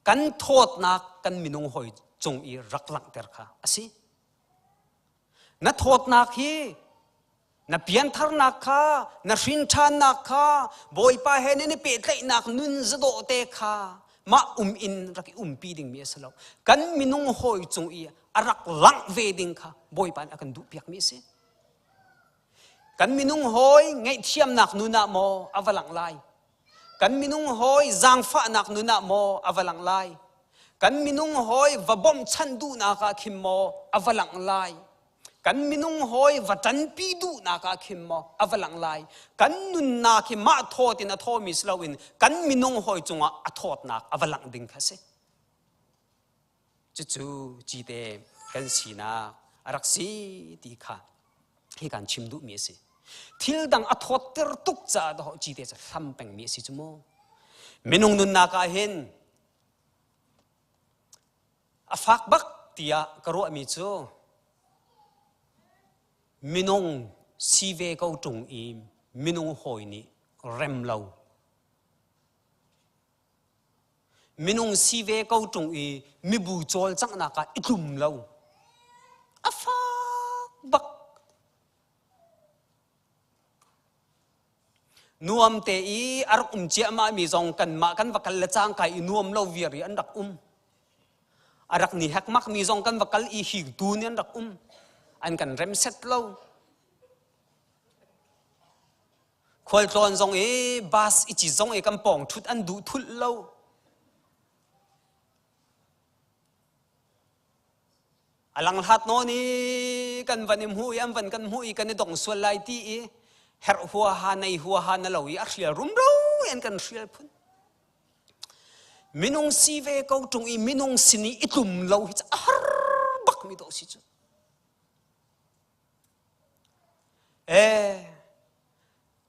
Kan thawtnak kan minung hawi cung i rak langhter kha a si. Na thawtnak hi na piantharnak kha na hrinṭhannak kha Bawipa he nan i pehtlaihnak nun zadawh te kha mah um in rak i umpi dingmi a si lo kan minung hawi cung i a rak langh ve ding kha Bawipa nih a kan duhpiakmi a si kan minung hawi ngaihthiamnak nun ah maw a va langh lai kan minung hawi zaangfahnak nun ah maw a va langh lai kan minung hawi va bawmhchanh duhnak ah khin maw a va langh lai Kan minung hawi va ṭanpi duhnak ah khin maw a va lang lai. Kan nunnak hi mah thawt in a thawmi si loin kan minung hawi cungah a thawtnak a va langh ding kha si. Cucu cite kan sinak a rak si ti kha hi kan chim duhmi a si. Thil dang a thawtter tuk caah dawh cite cu hlam pengmi a si cu mu. Minung nunnak ah hin A fak bak tiah ka ruahmi cu minung si ve ko ṭung i minung hawi nih rem lo. Minung si ve ko ṭung i mibu cawlcanghnak ah i tlum lo. A fak bak. Nuam te i a rak um ciahmah mi zong kanmah kan va kal le cangka i nuam lo viar i an rak um. A rak ni hekmak mi zong kan va kal i hingtu nih an rak um. An kan rem set lo. Khualtlawn zong i bus i ci zong i kan pawng ṭhut an duh thulh lo. A langhlat nawn i kan van i hmuh i an van kan hmuh i kan i dong sual lai ti i herh huaha nei huaha na lo i a hrial rumro i an kan hrial phun. Minung si ve ko ṭung i minung sin i i tlum lo hi cu a har bak mi dawh si cu. Eh,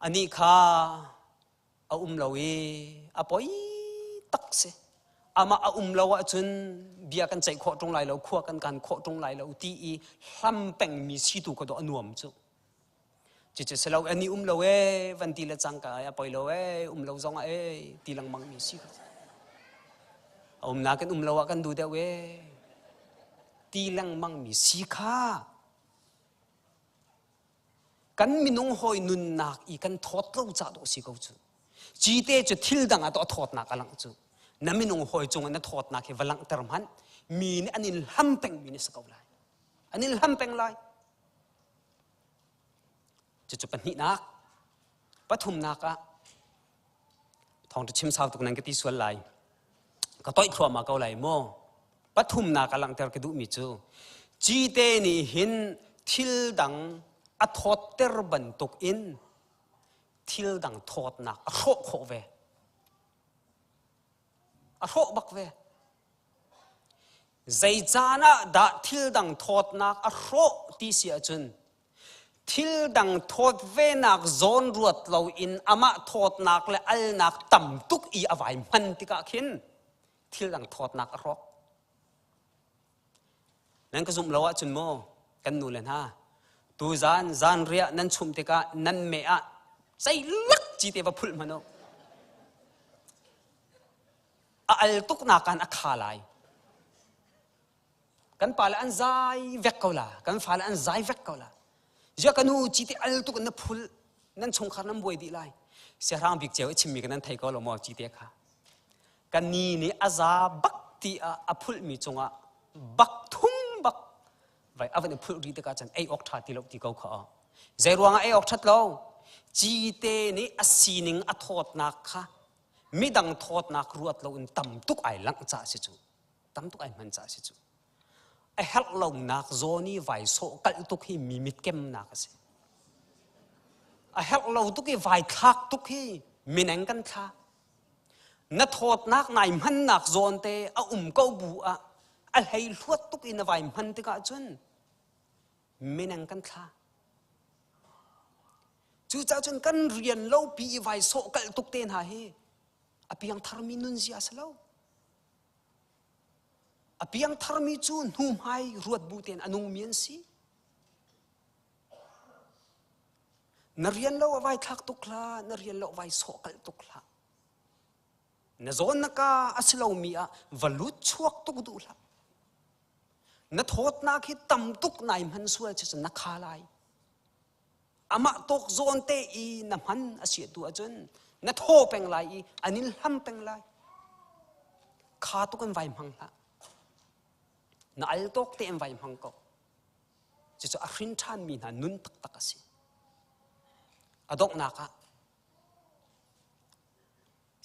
anih kha a um lo i a poi tak si. Amah a um lo ahcun bia kan ceih khawh ṭung lai lo, khua kan kan khawh ṭung lai lo ti i hlam pengmi si tu ka dawh a nuam cu. Cucu si lo, ani um lo ee, van ti le cangka a poi lo ee, um lo zong ah ee, ti lengmang mi si. A um nakin um lo ah kan duh deuh ee, ti lengmang mi si kha. Kan minung hawi nunnak i kan thawt lo ca dawh si ko cu. Cite cu thil dang ah to a thawtnak a langh cu. Na minung hawi cungah na thawtnak hi va langhter hmanh, mi nih an in hlam pengmi na si ko lai. An in hlam peng lai. Cucu pahnihnak. Pathumnak ah thawngṭha chim sau tuk nan ka ti sual lai. Ka toih thluahmah ko lai maw? Pathumnak a langhter ka duhmi cu cite nih hin thil dang a thawtter bantuk in thil dang thawtnak a hrawh khawh ve. A hrawh bak ve. Zei caan ah dah thil dang thawtnak a hrawh ti si ahcun thil dang thawt venak zawn ruat loin amah thawtnak le alnak tam tuk i a vai hman tikah khin thil dang thawtnak a hrawk. Nan ka zumh lo ahcun maw kan nu le hna tuzan zanriah nan chumh tikah nan meh ah ceilak cite va phulh hmanh u. A al tuk nakan a kha lai. Kan pale an zai vek ko la. Kan fale an zai vek ko la. Zia ka nu cite al tuk in na phul nan chungkhar nan buai dih lai. Siahrang bik ceu i chimmi ka nan thei ko lo maw cite kha. Ka ni nih a za bak ti ah a phulhmi cungah bak thum bak vai a van i phulh rih tikah cun ei awk ṭha ti lo ti ko kha a. Zei ruangah ei awk ṭhat lo? Cite nih a sining a thawtnak kha midang thawtnak ruat loin tam tuk ai langh ca si cu. Tam tuk ai hman ca si cu. A herh lonak zawn i vai sawh kalh tuk hi mi mitkemnak a si. A herh lo tuk i vai thlak tuk hi mineng kan thla. Na thawtnak nai hmannak zawn te a um ko bu ah a hlei hluat tuk i na vai hman tikah cun mineng kan thla. Cucaah cun kan rian lo pi i vai sawh kalh tuk te hna hi a piangtharmi nunzia a si lo. A piangtharmi cu hnuhmai ruat bu tein a nungmi an si. Na rian lo a vai thlak tuk hlah, na rian lo a vai sawh kalh tuk hlah. Na zawn na ka a si lomi ah va lut chuak tuk duh hlah. Na thawtnak hi tam tuk nai hman sual cu na kha lai. Amah tawk zawn te i na hman a si tu ahcun na thaw peng lai i an in hlam peng lai. Kha tuk in vai hmang hlah. Na al tawk te in vai hmang ko. Cucu a hrin ṭhanmi hna nun taktak a si. A donghnak ah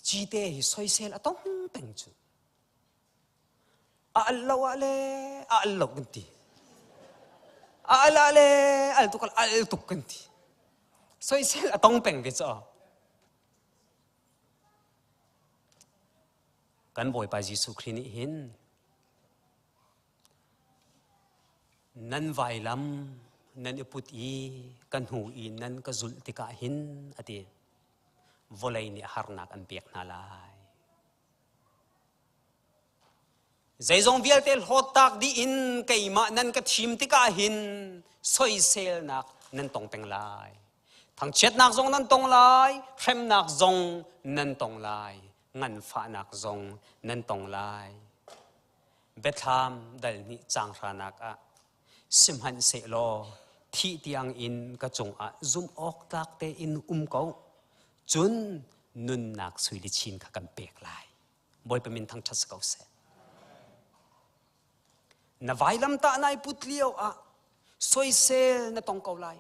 cite hi soisel a tong peng cu. A al lo ah le a al lo kan ti. A al ah le al tuk al tuk kan ti. Soisel a tong peng ve cu. Kan Bawipa Jesuh Khrih nih hin Nan vailam nan i put i ka hnu i nan ka zulh tikah hin a ti. Vawlei nih harnak an pek hna lai. Zeizong vialte hlawttak dih in keimah nan ka thim tikah hin soiselnak nan tong peng lai. Thangchiatnak zong nan tong lai, hremnak zong nan tong lai, nganfahnak zong nan tong lai. Biathlam dal nih caang hranak ah sihmanhsehlaw thih tiang in ka cungah zumh awk tlak tein um ko, cun nunnak sui luchin kha kan pek lai. Bawipa min thangṭhat si ko seh. Na vailamtah nai put lio ah soisel na tong ko lai.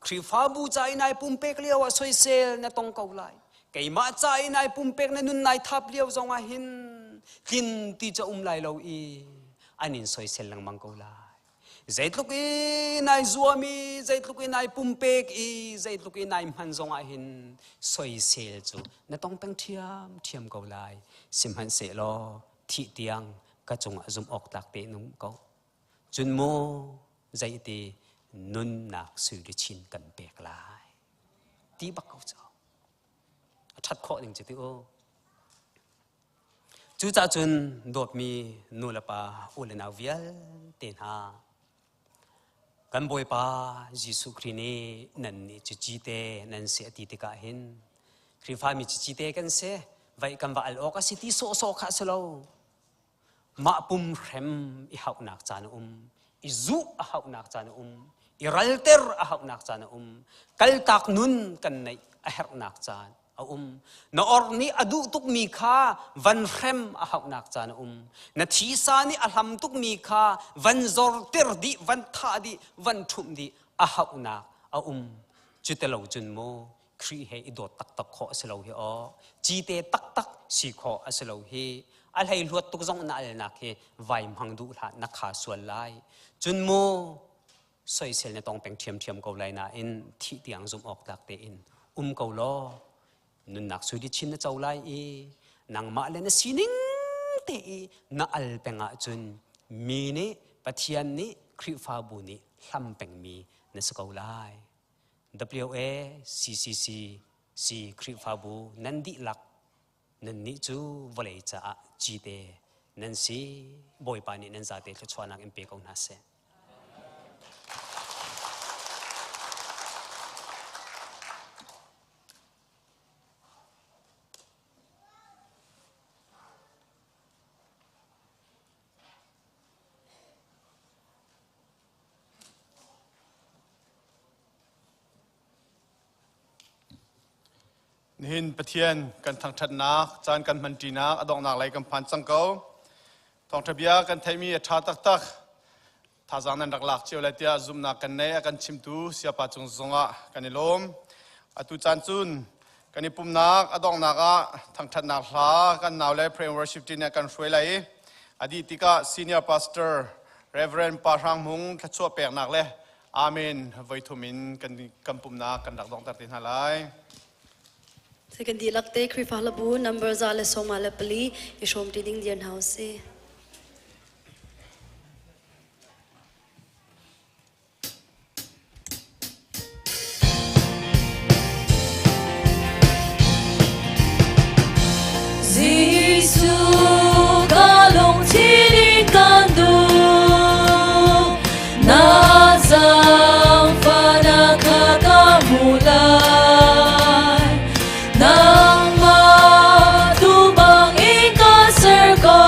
Khrihfabu ca i nai pumpek lio ah soisel na tong ko lai. Keimah ca i nai pumpek na nun nai thap lio zong ah hin tlin ti ca um lai lo i an in soisel lengmang ko lai. Zeitluk i nai zuam i zeitluk i nai pumpek i zeitluk i nai hman zong ah hin soisel cu na tong peng ṭhiam ṭhiam ko lai. Sihmanhsehlaw thih tiang ka cungah zumh awk tlak tein um ko. Cun mu zeiti nunnak sui luchin kan pek lai. Ti bak ko cu. A ṭhat khawh ning cu ti u. Cucaah cun dawtmi nu le pa u le nau vialte hna kan Bawipa Jesuh Khrih nih nannih cu cite nan si a ti tikah hin Khrihfami cu cite kan si vaih kan va al awk a si ti sawhsawh kha a si lo. Mah pum hrem i hauhnak caan a um, i zuh a hauhnak caan a um, i ralter a hauhnak caan a um, kaltak nun kan neih a herhnak caan a um. Na or nih a duh tukmi kha van hrem a hauhnak caan a um. Na thisa nih a hlam tukmi kha van zorter dih, van thah dih, van ṭhumh dih a hauhnak a um. Cutelo cun mu Khrih he i dawt taktak khawh a si lo hi aw. Cite taktak si khawh a si lo hi. A hleihluat tuk zong na alnak hi vai hmang duh hlah na kha sual lai. Cun mu soisel na tong peng ṭhiamṭhiam ko lai nain thih tiang zumh awk tlak tein um ko law nunnak sui chin na co lai i nangmah le na sining te i na al peng ahcun mi nih Pathian nih Khrihfabu nih hlam pengmi na si ko lai. WACCC Khrihfabu nan dihlak nannih cu vawlei caah cite nan si. Bawipa nih nan zate thluachuahnak in pe ko hna seh. Nihin Pathian kan thangṭhatnak caan kan hmanṭinak a donghnak lei kan phan cang ko. Thawngṭha bia kan theihmi a ṭha taktak. Thazaang nan rak lak cio lai tiah zumhnak kan nei a kan chimtu Siapa cung zongah kan i lawm. Atu caan cun kan i pumnak a donghnak ah thangṭhatnak hla kan nau le prayer worship team nih kan hruai lai i a dih tikah senior pastor Reverend Pa Hrang Hmung thluachuah peknak le Amen voithum in kan kan pumnak kan rak donghter te hna lai. Kan dihlak te Khrihfa hlabu number 124 i hrawm ti ding dir hna usih. Jesuh ka lungthin in kan duh na zaangfahnak kha ka hmu lai nangmah tu bangin ka ser ko.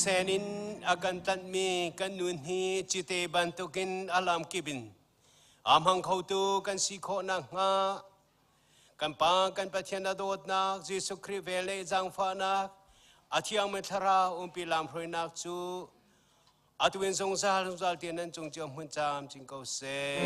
Thisen in a kan tlanhmi kan nun hi cite bantukin a lamkip in a hmang khotu kan si khawh nakhnga kan Pa kan Pathian a dawtnak Jesuh Khrih vel le zaangfahnak a thiangmi thlarau umpi lamhruainak cu atu in zungzal zungzal tiang nan cung cio hmun camcin ko seh.